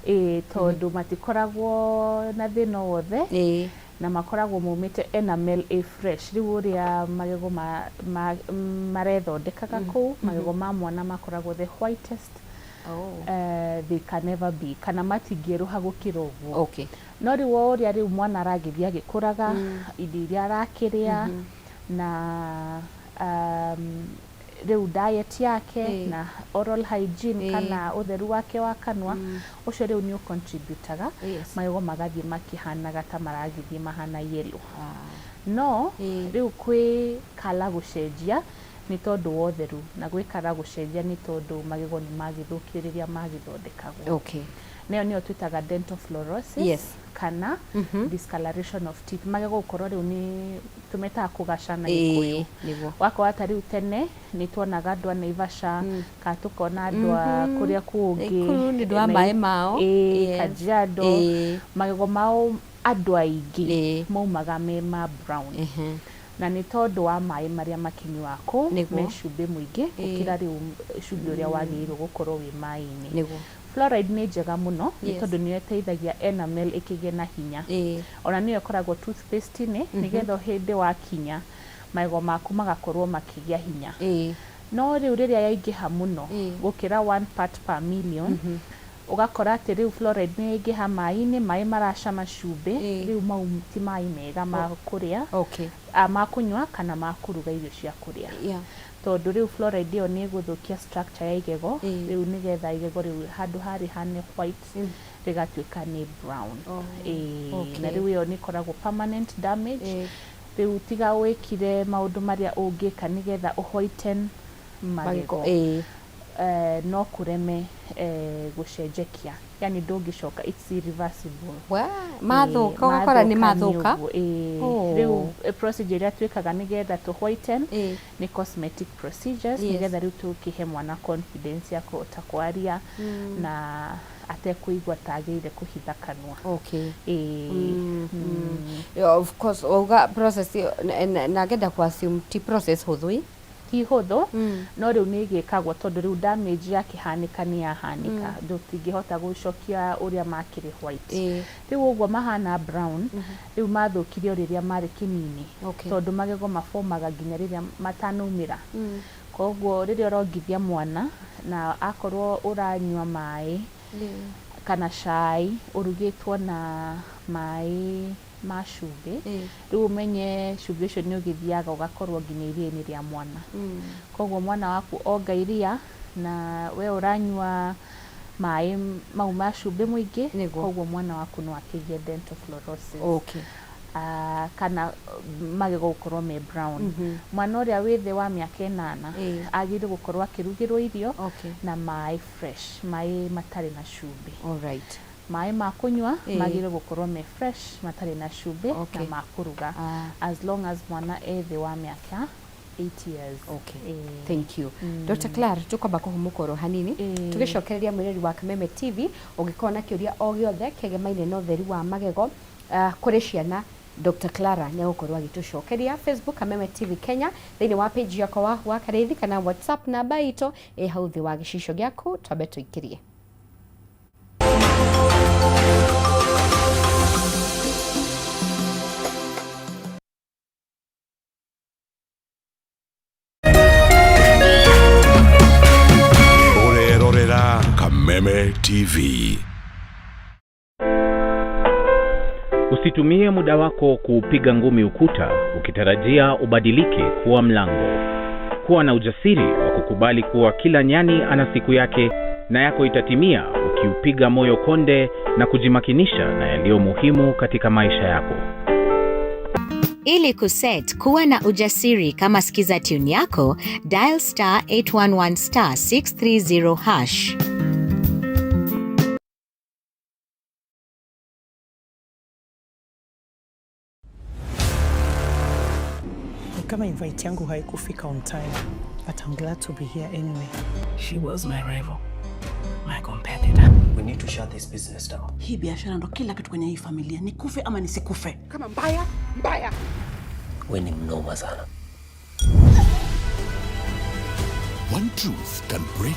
Ĩĩ, tondũ matikoragwo na thĩna o wothe na makoragwo maumĩte enamel ĩ fresh. Rĩu ũrĩa magego marethondekaga kũu, magego ma mwana makoragwo the whitest they can ever be, kana matingĩerũha gũkĩra ũguo. No rĩu o ũrĩa rĩu mwana aragĩthiĩ agĩkũraga, irio iria arakĩrĩa na rĩu diet yake na oral hygiene kana ũtheru wake wa kanua, ũcio rĩu nĩ ũ-contribute-aga magego magathiĩ makĩhanaga ta maragĩthiĩ mahana yellow. No rĩu kwĩ colour gũcenjia nĩ tondũ wa ũtheru, na gwĩ colour gũcenjia nĩ tondũ magego nĩ magĩthũkire rĩrĩa magĩthondekagwo. Nayo nĩyo twĩtaga dental fluorosis kana discoloration of teeth. Magego gũkorwo rĩu nĩ tũmetaga kũgaca na Gĩkũyũ. Wakora ta rĩu tene nĩ tuonaga andũ a Naivasha kana tũkona andũ a kũrĩa kũngĩ Nakuru nĩ ũndũ wa maĩ mao. Kajiado, magego mao andũ aingĩ maumaga me ma brown. Na nĩ tondũ wa maĩ marĩa makĩnyuaga kũu me cumbĩ mũingĩ gũkĩra rĩu cumbĩ ũrĩa wagĩrĩirwo gũkorwo wĩ maĩ-inĩ. Fluoride nĩ njega mũno nĩ tondũ nĩyo ĩteithagia enamel ĩkĩgĩe na hinya. Ona nĩyo ĩkoragwo toothpaste-inĩ nĩgetha o hĩndĩ wakinya magego maku magakorwo makĩgĩa hinya. No rĩu rĩrĩa yaingĩha mũno gũkĩra one part per million, ũgakora atĩ rĩu fluoride nĩ yaingĩha maĩ-inĩ, maĩ maracama cumbĩ, rĩu mau ti maĩ mega ma kũrĩa, ma kũnyua kana ma kũruga irio cia kũrĩa. Tondũ rĩu fluoride ĩyo nĩ ĩgũthũkia structure ya igego, rĩu nĩgetha igego rĩu handũ ha rĩhane white rĩgatuĩka nĩ brown. Ĩĩ, na rĩu ĩyo nĩ ĩkoragwo permanent damage. Rĩu tiga wĩkire maũndũ marĩa ũngĩka nĩgetha ũ whiten magego, no kũreme gũcenjekia, yani ndũngĩcoka, it's irreversible. Mathũka ũgakora nĩ mathũka. Rĩu procedure ĩrĩa twĩkaga nĩgetha tũ whiten nĩ cosmetic procedures nĩgetha rĩu tũkĩhe mwana confidence ya kũhota kwaria na atekũigua ta agĩrĩire kũhitha kanua. Ĩĩ. Of course wauga process ĩyo na ngenda kũ assume ti process hũthũ. Ti hũthũ, no rĩu nĩ ĩgĩkagwo tondũ rĩu damage yakĩhanĩka nĩ yahanĩka, ndũtingĩhota gũcokia ũrĩa makĩrĩ white. Rĩu ũguo mahana brown, rĩu mathũkire o rĩrĩa marĩ kĩnini, tondũ magego mabomaga nginya rĩrĩa matanaumĩra. Koguo rĩrĩa ũrongithia mwana na akorwo ũranyua maĩ kana cai ũrugĩtwo na maĩ ma cumbĩ, rĩu ũmenye cumbĩ ũcio nĩ ũgĩthiaga ũgakorwo nginya iria-inĩ rĩa mwana. Koguo mwana waku onga iria na we ũranyua maĩ mau ma cumbĩ mũingĩ, koguo mwana waku no akĩgĩe dental fluorosis. Kana magego gũkorwo me brown. Mwana ũrĩa wĩ thĩ wa mĩaka ĩnana agĩrĩirwo gũkorwo akĩrugĩrwo irio na maĩ fresh, maĩ matarĩ na cumbĩ. Maĩ ma kũnyua magĩrĩirwo gũkorwo me fresh, matarĩ na cumbĩ na ma kũruga, as long as mwana e thĩ wa mĩaka 8 years. Okay. Thank you. Dr. Clara, tukwamba kũhumũka oro hanini tũgĩcokereria mwĩrori wa Kameme TV. Ũngĩkorwo na kĩũria o gĩothe kĩgemaine na ũtheru wa magego kũrĩ ciana, Dr. Clara nĩ egũkorwo agĩtũcokeria. Facebook, Kameme TV Kenya, thĩinĩ wa page yakwa wa Karĩithi, kana WhatsApp namba itũ ĩ hau thĩ wa gĩcicio gĩaku. Twambe tũikĩrie. Ũrerorera Kameme TV. Usitumie muda wako kuupiga ngumi ukuta ukitarajia ubadilike kuwa mlango. Kuwa na ujasiri wa kukubali kuwa kila nyani ana siku yake na yako itatimia ukiupiga moyo konde na kujimakinisha na yaliyo muhimu katika maisha yako. Ili kuset kuwa na ujasiri kama skiza tune yako, dial star 811 star 630 hash. Ni kama invite yangu haikufika on time, but I'm glad to be here anyway. She was my rival, my competitor. We need to shut this business down. Hii biashara ndo kila kitu kwenye hii familia, nikufe ama nisikufe. Kama mbaya mbaya. We ni mnoma sana. One truth can break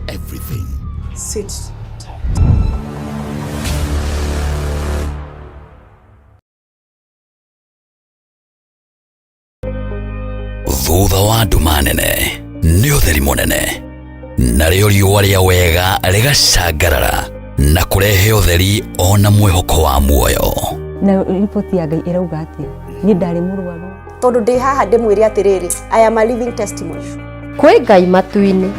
everything. Sit tight. Thutha wa nduma nene nĩ ũtheri mũnene, narĩo riũa rĩa wega rĩgacangarara na kũrehe ũtheri ona mwĩhoko wa muoyo. Na riboti ya Ngai ĩrauga atĩa? Niĩ ndarĩ mũrwaru. Tondũ ndĩ haha ndĩmwĩre atĩrĩrĩ, I am a living testimony. Kwĩ Ngai matu-inĩ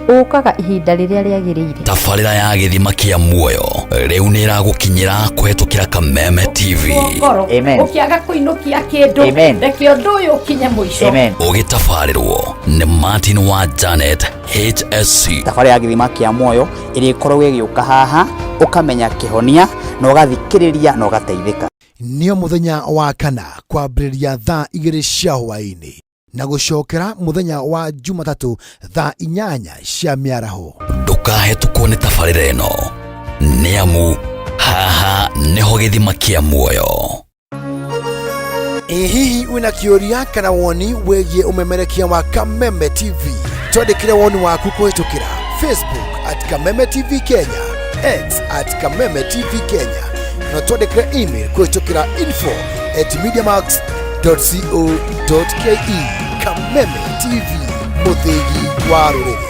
ũkaga ihinda rĩrĩa rĩagĩrĩire. Tabarĩra ya gĩthima kĩa muoyo rĩu nĩ ĩragũkinyĩra kũhetũkĩra Kameme TV. Ngoro ũkĩaga kũinũkia kĩndũ, reke ũndũ ũyũ ũkinye mũico. Ũgĩtabarĩrwo nĩ Martin wa Janet HSC. Thabarĩ ya gĩthima kĩa muoyo ĩrĩa ĩkoragwo ĩgĩũka haha, ũkamenya kĩhonia na ũgathikĩrĩria na ũgateithĩka. Nĩo mũthenya wa kana kwambĩrĩria thaa 2 cia hwaĩ-inĩ na gũcokera mũthenya wa Jumatatũ thaa 8 cia mĩaraho. Ndũkahetũkwo nĩ tabarĩra ĩno, nĩ amu haha nĩho gĩthima kĩa muoyo. Ĩ hihi wĩna kĩũria kana woni wĩgiĩ ũmemerekia wa Kameme TV? Twandĩkĩre woni waku kũhĩtũkĩra Facebook at Kameme TV Kenya, X at Kameme TV Kenya, na twandĩkĩre email kũhĩtũkĩra info@mediamax.co.ke. Kameme TV, mũthĩgi wa rũrĩrĩ.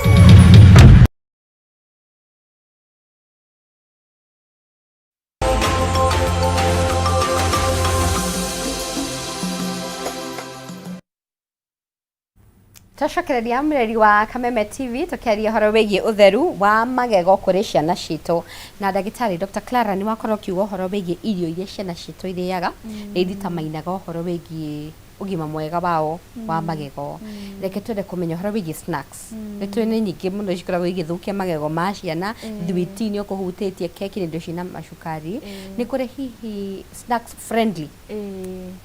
Twacokereria mũreri wa Kameme TV tũkĩaria ũhoro wĩgiĩ ũtheru wa magego kũrĩ ciana citũ, na ndagĩtarĩ Dr. Clara nĩ wakorwo ũkiuga ũhoro wĩgiĩ irio iria ciana citũ irĩaga nĩ ititamainaga ũhoro wĩgiĩ ũgima mwega wao wa magego. Reke twende kũmenya ũhoro wĩgiĩ snacks. Nĩ tũĩ nĩ nyingĩ mũno cikoragwo igĩthũkia magego ma ciana. Thwiti nĩ ũkũhutĩtie, keki nĩ indo ciĩna macukari. Nĩ kũrĩ hihi snacks friendly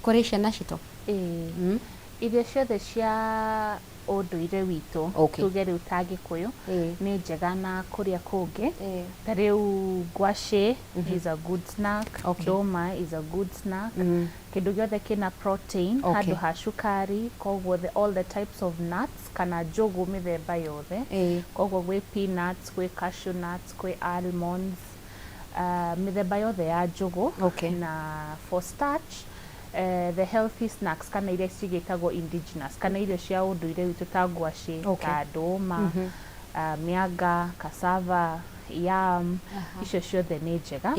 kũrĩ ciana citũ? Ĩĩ, irio ciothe cia ũndũire witũ, tuge rĩu ta Gĩkũyũ, nĩ njega na kũrĩa kũngĩ. Ta rĩu ngwacĩ is a good snack, ndũma is a good snack, kĩndũ gĩothe kĩna protein handũ ha cukari. Koguo all the types of nuts kana njũgũ mĩthemba yothe. Koguo gwĩ peanuts, gwĩ cashew nuts, kwĩ almonds, mĩthemba yothe ya njũgũ. Na for starch, the healthy snacks kana iria cigĩtagwo indigenous kana irio cia ũndũire witũ ta ngwacĩ, ta ndũma, mĩanga, cassava, yam, icio ciothe nĩ njega.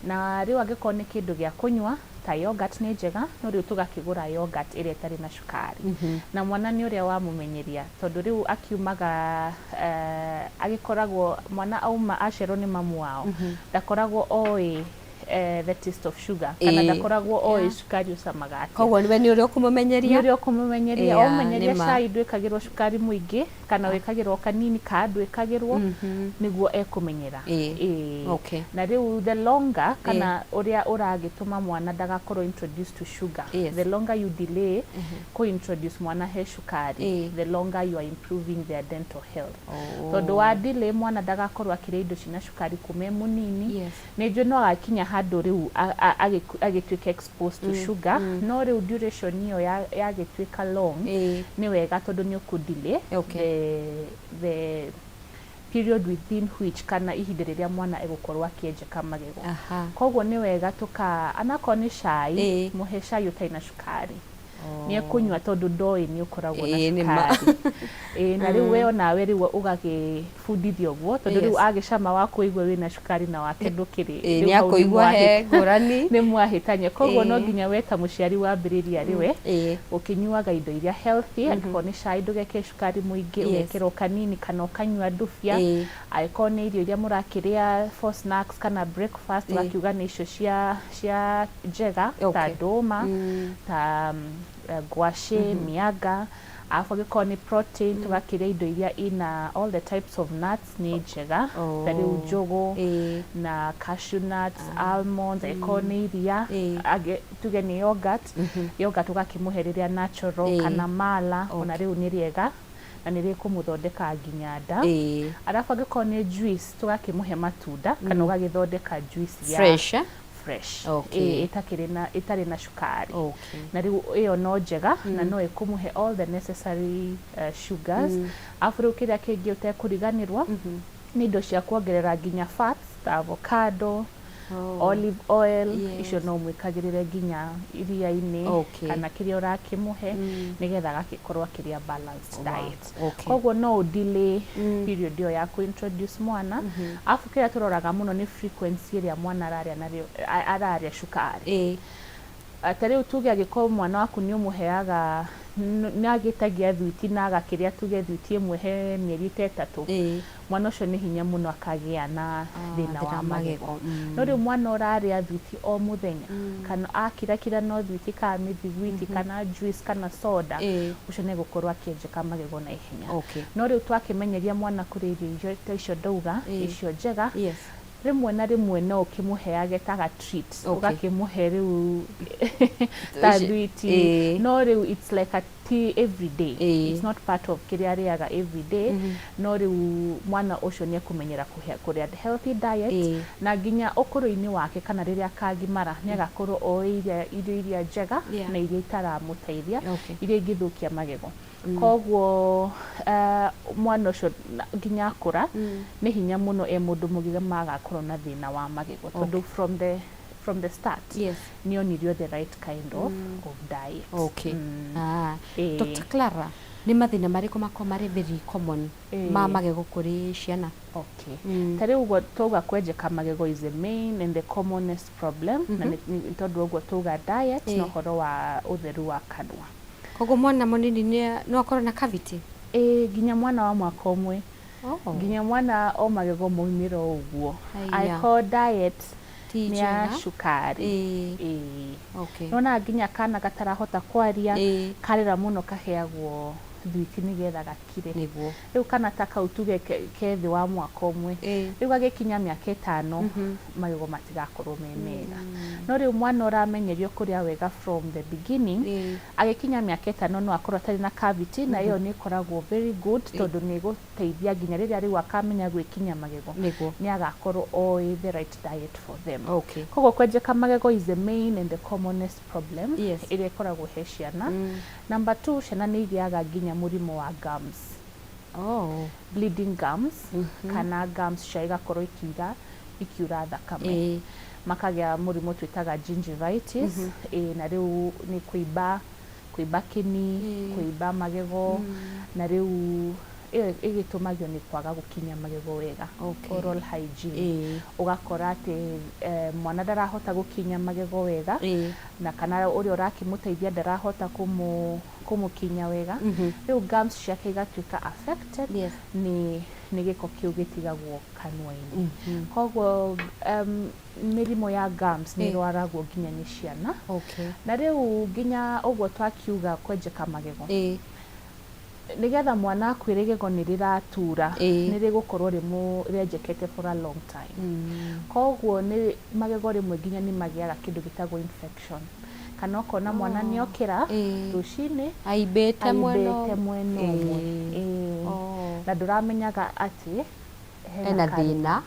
Na rĩu angĩkorwo nĩ kĩndũ gĩa kũnyua ta yogurt nĩ njega, no rĩu tũgakĩgũra yogurt ĩrĩa ĩtarĩ na cukari. Na mwana nĩ ũrĩa wamũmenyeria, tondũ rĩu akiumaga agĩkoragwo mwana auma acerwo nĩ mamu wao, ndakoragwo oĩ the taste of sugar kana ndakoragwo oĩ cukari ũcamaga atĩa. Koguo we nĩ ũrĩa ũkũmũmenyeria. Nĩ ũrĩa ũkũmũmenyeria. Yeah, Ũmenyeria nĩ ma. cai ndwĩkagĩrwo cukari mũingĩ kana wĩkagĩrwo kanini kana ndwĩkagĩrwo, nĩguo ekũmenyera. Ĩĩ. Na rĩu the longer kana ũrĩa ũragĩtũma mwana ndagakorwo introduced to sugar, the longer you delay kũ introduce mwana he cukari, the longer you are improving their dental health. Tondũ wa delay mwana ndagakorwo akĩrĩa indo cina cukari kuma e mũnini, nĩ njũĩ no agakinya handũ rĩu agĩtuĩka exposed to sugar, no rĩu duration ĩyo yagĩtuĩka long, nĩ wega tondũ nĩ ũkũ delay the period within which kana ihinda rĩrĩa mwana egũkorwo akĩenjeka magego. Koguo nĩ wega tũka anakorwo nĩ cai, mũhe cai ũtarĩ na cukari, nĩ ekũnyua tondũ ndoĩ nĩ ũkoragwo na Ĩĩ, nĩ ma. cukari. Ĩĩ, na rĩu we onawe rĩu ũgagĩbundithio ũguo, tondũ rĩu agĩcama waku ũigue wĩna cukari na wake ndũkĩrĩ, Ĩĩ, rĩu nĩ hau nĩ akũigua he ngũrani. Nĩ mwahĩtania. Koguo no nginya we ta mũciari wambĩrĩrie arĩ we ũkĩnyuaga indo iria healthy. Angĩkorwo nĩ cai, ndũgekĩre cukari mũingĩ, ũgekĩra o kanini kana ũkanyua ndubia. Angĩkorwo nĩ irio iria mũrakĩrĩa for snacks kana breakfast, ũgakiuga nĩ icio cia njega ta ndũma, ta ngwacĩ, mĩanga. Arabu angĩkorwo nĩ protein, tũgakĩrĩa indo iria ina all the types of nuts nĩ njega, ta rĩu njũgũ na cashew nuts, almonds. Angĩkorwo nĩ iria, tuge nĩ yogurt, yogurt ũgakĩmũhe rĩrĩa natural, kana mala, ona rĩu nĩ rĩega na nĩ rĩkũmũthondeka nginya nda. Arabu angĩkorwo nĩ juice, tũgakĩmũhe matunda kana ũgagĩthondeka juice ya Fresh, eh? Fresh. Ĩĩ, ĩtakĩrĩ na ĩtarĩ na cukari. Na rĩu ĩyo no njega na no ĩkũmũhe all the necessary sugars. Arabu rĩu kĩrĩa kĩngĩ ũtekũriganĩrwo nĩ indo cia kuongerera nginya fats ta avocado, olive oil. Icio no ũmwĩkagĩrĩre nginya iria-inĩ kana kĩrĩa ũrakĩmũhe, nĩgetha agagĩkorwo akĩrĩa balanced diet. Koguo no ũ delay period ĩyo ya kũ introduce mwana. Arabu kĩrĩa tũroraga mũno nĩ frequency ĩrĩa mwana ararĩa narĩo ararĩa cukari. Ta rĩu tuge angĩkorwo mwana waku nĩ ũmũheaga nĩ agĩtagia thwiti na agakĩrĩa tuge thwiti ĩmwe he mĩeri ta 3, mwana ũcio nĩ hinya mũno akagĩa na thĩna thĩna wa wa magego. magego. No rĩu mwana ũrarĩa thwiti o mũthenya kana akirakira no thwiti kana mĩthiguiti kana juice kana soda, ũcio nĩ egũkorwo akĩenjeka magego na ihenya. No rĩu twakĩmenyeria mwana kũrĩa irio icio ta icio ndauga, icio njega, rĩmwe na rĩmwe no ũkĩmũheage ta ga treat, ũgakĩmũhe rĩu ta thwiti, no rĩu it's like a tea every day. It's not part of kĩrĩa arĩaga every day. No rĩu mwana ũcio nĩ ekũmenyera kũrĩa healthy diet, na nginya ũkũrũ-inĩ wake kana rĩrĩa akagimara nĩ agakorwo oĩ irio iria njega na iria itaramũteithia, iria ingĩthũkia magego. Koguo mwana ũcio nginya akũra, nĩ hinya mũno e mũndũ mũgima agakorwo na thĩna wa magego, tondũ from the start nĩ onirio the right kind of diet. Ah. Dr. Clara, nĩ mathĩna marĩkũ makoragwo marĩ very common ma magego kũrĩ ciana? Okay. Ta rĩu ũguo twauga kwenjeka magego is the main and the commonest problem, na nĩ tondũ ũguo twauga diet na ũhoro wa ũtheru wa kanua. Koguo mwana mũnini no akorwo na cavity? Ĩĩ, nginya mwana wa mwaka 1, nginya mwana o magego maumĩra o ũguo, Haiya. angĩkorwo diet Ti nĩ ya njega. cukari. Ĩĩ. Nona nginya kana gatarahota kwaria, karĩra mũno kaheagwo thwiti nĩgetha gakire. Rĩu kana ta kau tuge ke thĩ wa mwaka 1, rĩu gagĩkinya mĩaka 5, magego matigakorwo me mega. No rĩu mwana ũramenyerio kũrĩa wega from the beginning, agĩkinya mĩaka 5 no akorwo atarĩ na cavity, na ĩyo nĩ ĩkoragwo very good, tondũ nĩ ĩgũteithia nginya rĩrĩa rĩu akamenya gwĩkinya magego, nĩ agakorwo oĩ the right diet for them. Koguo kwenjeka magego is the main and the commonest problem ĩrĩa ĩkoragwo he ciana. Number two, ciana nĩ igĩaga nginya mũrimũ wa gums, bleeding gums, kana gums cia igakorwo ikiura thakame, makagĩa mũrimũ twĩtaga gingivitis. Ĩĩ, na rĩu nĩ kũimba kĩni, kũimba magego, na rĩu ĩyo ĩgĩtũmagio nĩ kwaga gũkinya magego wega, oral hygiene. Ũgakora atĩ mwana ndarahota gũkinya magego wega, na kana ũrĩa ũrakĩmũteithia ndarahota kũmũkinya wega, rĩu gums ciake igatuĩka affected nĩ Nĩ gĩko kĩu gĩtigagwo kanua-inĩ. Koguo mĩrimũ ya gums nĩ ĩrwaragwo nginya nĩ ciana. Na rĩu nginya ũguo twakiuga kwenjeka magego, nĩgetha mwana akwĩre igego nĩ rĩratura, nĩ rĩgũkorwo rĩenjekete for a long time. Koguo nĩ magego rĩmwe nginya nĩ magĩaga kĩndũ gĩtagwo infection, kana ũkona mwana nĩ okĩra rũcinĩ Aimbĩte mwena aimbĩte mwena ũmwe. Na ndũramenyaga atĩ hena thĩna.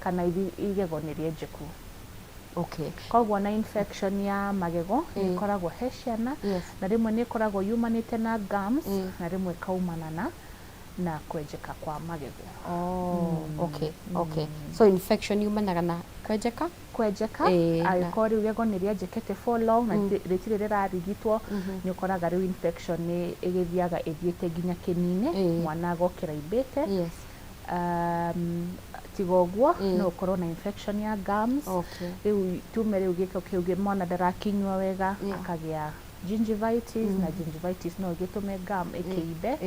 Kana igego nĩ rĩenjeku. Koguo na infection ya magego nĩ ĩkoragwo he ciana, na rĩmwe nĩ ĩkoragwo yumanĩte na gums, na rĩmwe ĩkaumana na kwenjeka kwa magego. Oh, okay. So infection yumanaga na kwenjeka? Kwenjeka. Angĩkorwo rĩu igego nĩ rĩenjekete for long na rĩtirĩ rĩrarigitwo, nĩ ũkoraga rĩu infection nĩ ĩgĩthiaga ĩthiĩte nginya kĩni-inĩ, mwana agokĩra aimbĩte. Tiga ũguo, no ũkorwo na infection ya gums. Rĩu tume rĩu gĩko kĩu mwana ndarakinyua wega, akagĩa gingivitis, na gingivitis no ĩgĩtũme gum ĩkĩimbe,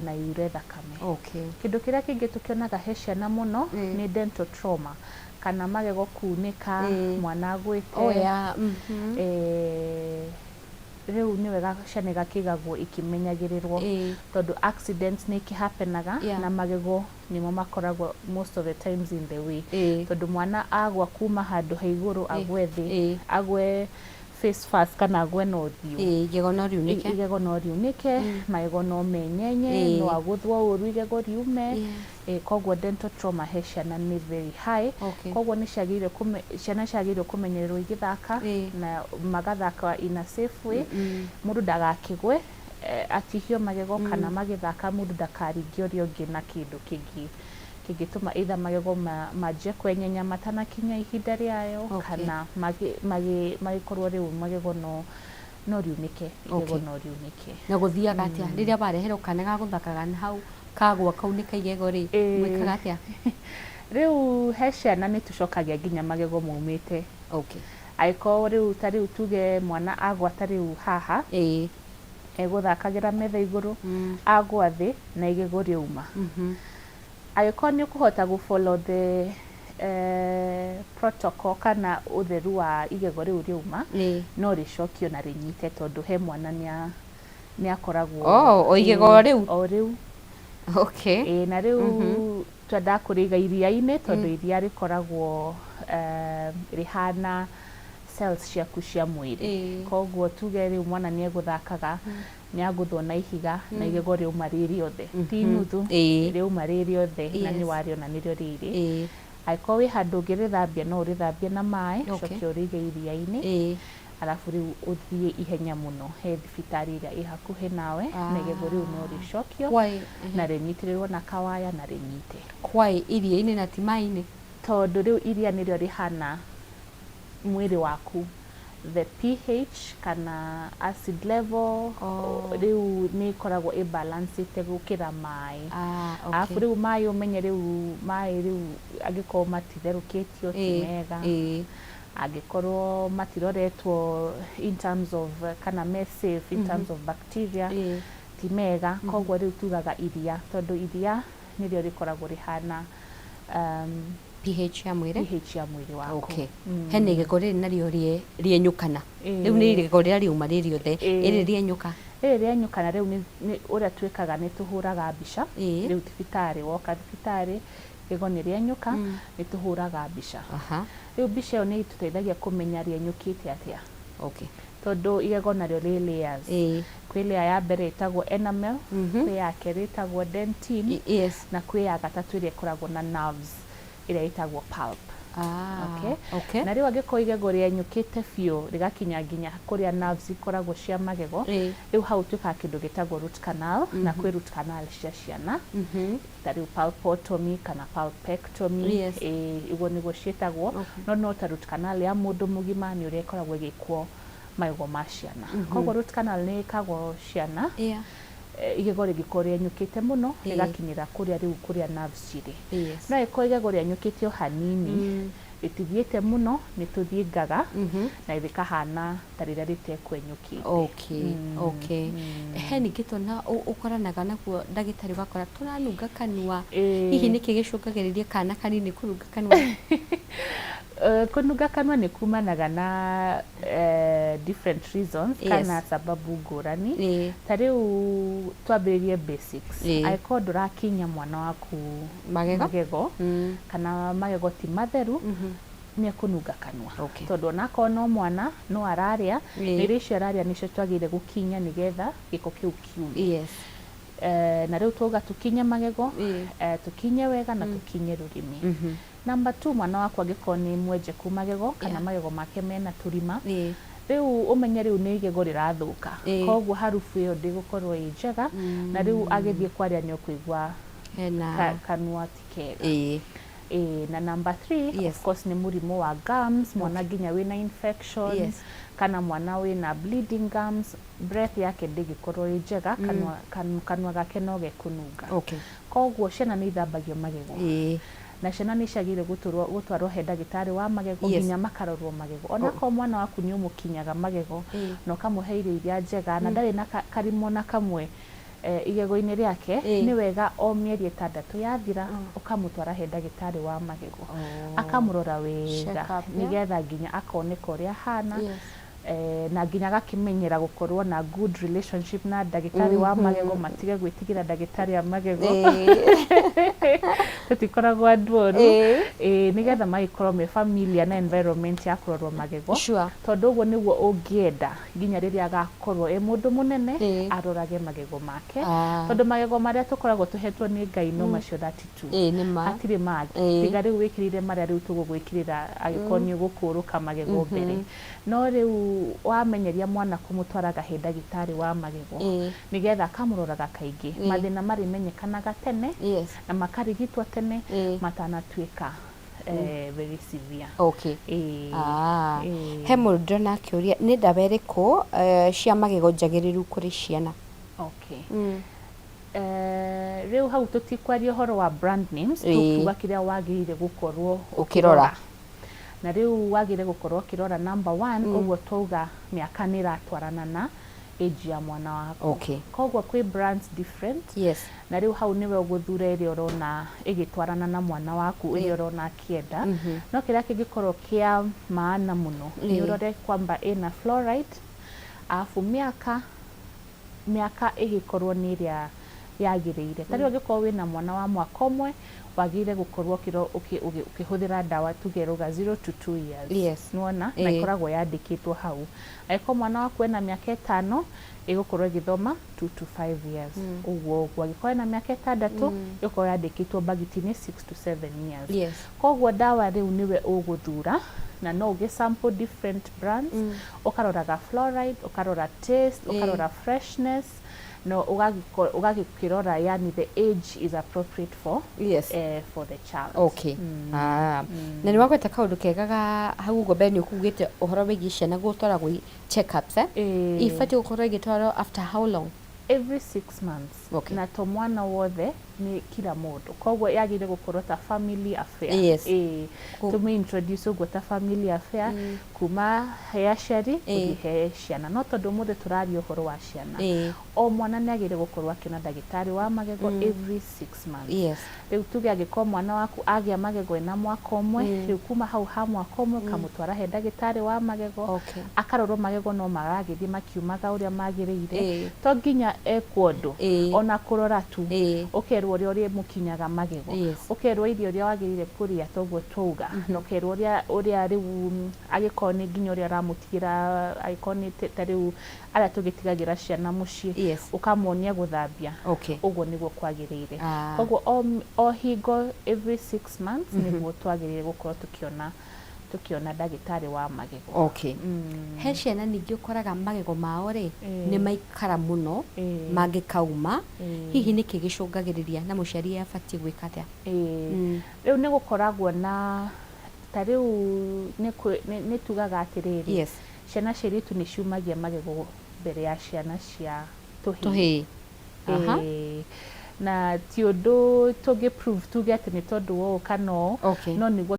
na yure thakame. Kĩndũ kĩrĩa kĩngĩ tũkĩonaga he ciana mũno nĩ dental trauma, kana magego kunĩka, mwana agwĩte. Oh, yeah. Rĩu nĩ wega ciana igakĩigagwo ikĩmenyagĩrĩrwo, tondũ accidents nĩ ikĩhappenaga, na magego nĩmo makoragwo most of the times in the way, tondũ mwana agwa kuma handũ ha igũrũ, agwe thĩ, agwe face first kana agwe na ũthiũ, Igego no riunĩke. Igego no riunĩke, magego no menyenye, no agũthwo ũru igego riume. Koguo dental trauma he ciana nĩ very high. Koguo nĩ ciagĩrĩire ciana ciagĩrĩirwo kũmenyererwo igĩthaka, na magathaka in a safe way, mũndũ ndagakĩgwe atihio magego, kana magĩthaka mũndũ ndakaringe ũrĩa ũngĩ na kĩndũ kĩngĩ kĩngĩtũma either magego manjie kwenyenya matanakinya ihinda rĩayo, kana magĩkorwo rĩu magego no riunĩke, igego no riunĩke. Na gũthiaga atĩa rĩrĩa wareherwo kana ga gũthakaga na hau kagwa kaunĩka igego rĩ, mwĩkaga atĩa? Rĩu he ciana nĩ tũcokagia nginya magego maumĩte. Angĩkorwo rĩu ta rĩu tuge mwana agwa ta rĩu haha, egũthakagĩra metha igũrũ, agwa thĩ na igego rĩauma, angĩkorwo nĩ ũkũhota gũ follow the protocol kana ũtheru wa igego rĩu rĩauma, no rĩcokio na rĩnyite, tondũ he mwana nĩ akoragwo. Oh, o igego o rĩu? O rĩu. Ĩĩ, na rĩu twendaga kũrĩiga iria-inĩ, tondũ iria rĩkoragwo rĩhana cells ciaku cia mwĩrĩ. Koguo tuge rĩu mwana nĩ egũthakaga, nĩ agũthwo na ihiga na igego rĩauma rĩ rĩothe, ti nuthu, rĩauma rĩ rĩothe, na nĩ warĩona nĩrĩo rĩrĩ. Angĩkorwo wĩ handũ ũngĩrĩthambia, no ũrĩthambie na maĩ, ũcoke ũrĩige iria-inĩ, arabu rĩu ũthiĩ ihenya mũno he thibitarĩ ĩrĩa ĩ hakuhĩ nawe, na igego rĩu no rĩcokio Why? Na rĩnyitĩrĩrwo na kawaya na rĩnyite. Why iria-inĩ na ti maĩ-inĩ? Tondũ rĩu iria nĩrĩo rĩhana mwĩrĩ waku, the pH kana acid level rĩu nĩ ĩkoragwo ĩ balancĩte gũkĩra maĩ. Arabu rĩu maĩ, ũmenye rĩu maĩ rĩu angĩkorwo matitherũkĩtio ti mega, angĩkorwo matiroretwo in terms of kana me safe in terms of bacteria, ti mega. Koguo rĩu tugaga iria, tondũ iria nĩrĩo rĩkoragwo rĩhana pH ya mwĩrĩ. pH ya mwĩrĩ waku. Hena igego rĩrĩ narĩo rĩenyũkana. Rĩu nĩ igego rĩrĩa rĩauma rĩ rĩothe. Rĩrĩ rĩenyũka. Rĩrĩ rĩenyũkana rĩu nĩ ũrĩa twĩkaga, nĩ tũhũraga mbica. Rĩu thibitarĩ, woka thibitarĩ igego nĩ rĩenyũka, nĩ tũhũraga mbica. Rĩu mbica ĩyo nĩ ĩtũteithagia kũmenya rĩenyũkĩte atĩa, tondũ igego narĩo rĩ layers. Kwĩ layer ya mbere ĩtagwo enamel, kwĩ ya kerĩ ĩtagwo dentin, na kwĩ ya gatatũ ĩrĩa ĩkoragwo na nerves, ĩrĩa ĩtagwo pulp. Okay? Na rĩu angĩkorwo igego rĩenyũkĩte biũ rĩgakinya nginya kũrĩa nerves ikoragwo cia magego, rĩu hau twĩkaga kĩndũ gĩtagwo root canal, na kwĩ root canal cia ciana, ta rĩu pulpotomy kana pulpectomy. Ũguo nĩguo ciĩtagwo. No ta root canal ya mũndũ mũgima nĩ ũrĩa ĩkoragwo ĩgĩkwo magego ma ciana. Koguo root canal nĩ ĩkagwo ciana, igego rĩngĩkorwo rĩenyũkĩte mũno rĩgakinyĩra kũrĩa rĩu kũrĩa nerves cirĩ. No ĩkorwo igego rĩenyũkĩte o hanini, Rĩtithiĩte mũno, nĩ tũthingaga na rĩkahana ta rĩrĩa rĩtekwenyũkĩte. Okay. He ningĩ twana ũkoranaga naguo, ndagĩtarĩ, ũgakora tũranunga kanua. Hihi nĩkĩ gĩcũngagĩrĩria kana kanini kũnunga kanua? Kũnunga kanua nĩ kumanaga na different reasons kana sababu ngũrani. Ta rĩu twambĩrĩrie basics. Angĩkorwo ndũrakinya mwana waku magego, magego kana magego ti matheru, nĩ ekũnunga kanua. Tondũ onakorwo no mwana no ararĩa, na irio icio ararĩa nĩcio twagĩrĩire gũkinya nĩgetha gĩko kĩu kiume. Na rĩu twauga tũkinye magego, tũkinye wega na tũkinye rũrĩmĩ. Number two, mwana waku angĩkorwo nĩ mwenjeku magego kana magego make mena tũrima, rĩu ũmenye rĩu nĩ igego rĩrathũka. Koguo harubu ĩyo ndĩgũkorwo ĩ njega, na rĩu agĩthiĩ kwaria nĩ ũkũigua hena kanua ti kega. Na number three, of course, nĩ mũrimũ wa gums, mwana nginya wĩna infection kana mwana wĩna bleeding gums, breath yake ndĩngĩkorwo ĩ njega, kanua gake no gekũnunga. Koguo ciana nĩ ithambagio magego na ciana nĩ ciagĩrĩire gũtwarwo he ndagĩtarĩ wa magego nginya makarorwo magego. Onakorwo mwana waku nĩ ũmũkinyaga magego na ũkamũhe irio iria njega na ndarĩ na karimũ ona kamwe igego-inĩ rĩake, nĩ wega o mĩeri 6 yathira ũkamũtwara he ndagĩtarĩ wa magego akamũrora wega Check up, yeah. nĩgetha nginya akoneka ũrĩa ahana na nginya agakĩmenyera gũkorwo na good relationship na ndagĩtarĩ wa magego, matige gwĩtigĩra ndagĩtarĩ a magego. Tũtikoragwo andũ oru. Nĩgetha magĩkorwo me familiar na environment ya kũrorwo magego. Tondũ ũguo nĩguo ũngĩenda nginya rĩrĩa agakorwo e mũndũ mũnene arorage magego make. Tondũ magego marĩa tũkoragwo tũhetwo nĩ Ngai no macio 32. Ĩĩ, nĩ ma. Hatirĩ mangĩ. Tiga rĩu wĩkĩrĩire marĩa rĩu tũgũgwĩkĩrĩra angĩkorwo nĩ ũgũkũrũka magego mbere. No rĩu wamenyeria mwana kũmũtwaraga he ndagĩtarĩ wa magego nĩgetha akamũroraga kaingĩ, mathĩna marĩmenyekanaga tene na makarigitwo tene matanatuĩka very severe. Ah. He mũndũ ndĩrona akĩũria nĩ ndawa ĩrĩkũ cia magego njagĩrĩru kũrĩ ciana? Okay. Rĩu hau tũtikwaria ũhoro wa brand names, tũkiuga kĩrĩa wagĩrĩire gũkorwo ũkĩrora. Na rĩu wagĩrĩire gũkorwo ũkĩrora number one, ũguo twauga mĩaka nĩ ĩratwarana na age ya mwana waku. Koguo kwĩ brands different na rĩu hau nĩwe ũgũthura ĩrĩa ũrona ĩgĩtwarana na mwana waku, ĩrĩa ũrona akĩenda. No kĩrĩa kĩngĩkorwo kĩa maana mũno nĩ ũrore kwamba ĩna fluoride, arabu mĩaka ĩgĩkorwo nĩ ĩrĩa yagĩrĩire. Ta rĩu angĩkorwo wĩna mwana wa mwaka 1, wagĩrĩire gũkorwo ũkĩhũthĩra ndawa tuge rũga 0 to 2 years. Nĩwona? Na ĩkoragwo yandĩkĩtwo hau. Angĩkorwo mwana waku ena mĩaka 5, ĩgũkorwo ĩgĩthoma 2 to 5 years. Ũguo ũguo. Angĩkorwo ena mĩaka 6, ĩgũkorwo yandĩkĩtwo bagiti-inĩ 6 to 7 years. Koguo ndawa rĩu nĩwe ũgũthura na no ũgĩ sample different brands, ũkaroraga fluoride, ũkarora taste, ũkarora freshness, no ũgagĩkĩrora yani the age is appropriate for for the child. Okay. Ah. Na nĩ wagweta kaũndũ kega ga hau ũguo mbere, nĩ ũkugĩte ũhoro wĩgiĩ ciana gũtwaragwo check-ups, eh? Ibatiĩ gũkorwo igĩtwarwo after how long? Every 6 months. Na to mwana wothe, nĩ kila mũndũ, koguo yagĩrĩire gũkorwo ta family affair. Tũmĩ introduce ũguo ta family affair, kuma he aciari gũthiĩ he ciana. No tondũ ũmũthĩ tũraria ũhoro wa ciana, o mwana nĩ agĩrĩire gũkorwo akĩona ndagĩtarĩ wa magego every 6 months. Rĩu tuge angĩkorwo mwana waku agĩa magego ena mwaka 1, rĩu kuma hau ha mwaka 1 ũkamũtwara he ndagĩtarĩ wa magego akarorwo magego no maragĩthiĩ makiumaga ũrĩa magĩrĩire. To nginya ekwo ũndũ, ona kũrora tu, ũkerwo ũrĩa ũrĩmũkinyaga magego, ũkerwo irio iria wagĩrĩire kũrĩa, toguo twauga, na ũkerwo ũrĩa rĩu angĩkorwo nĩ nginya ũrĩa ũramũtigĩra, angĩkorwo nĩ ta rĩu arĩa tũgĩtigagĩra ciana mũciĩ, ũkamonia gũthambia. Ũguo nĩguo kwagĩrĩire. Koguo o hingo every 6 months nĩguo twagĩrĩire gũkorwo tũkĩona ndagĩtarĩ wa magego. He ciana ningĩ ũkoraga magego mao rĩ nĩ maikara mũno mangĩkauma. Hihi nĩkĩ gĩcũngagĩrĩria na mũciari abatiĩ gwĩka atĩa? Rĩu nĩ gũkoragwo na ta rĩu nĩ tugaga atĩrĩrĩ, ciana cia airĩtu nĩ ciumagia magego mbere ya ciana cia tũhĩĩ. Tũhĩĩ. Aha. Na ti ũndũ tũngĩ prove tuge atĩ nĩ tondũ wa ũũ kana ũũ, no nĩguo.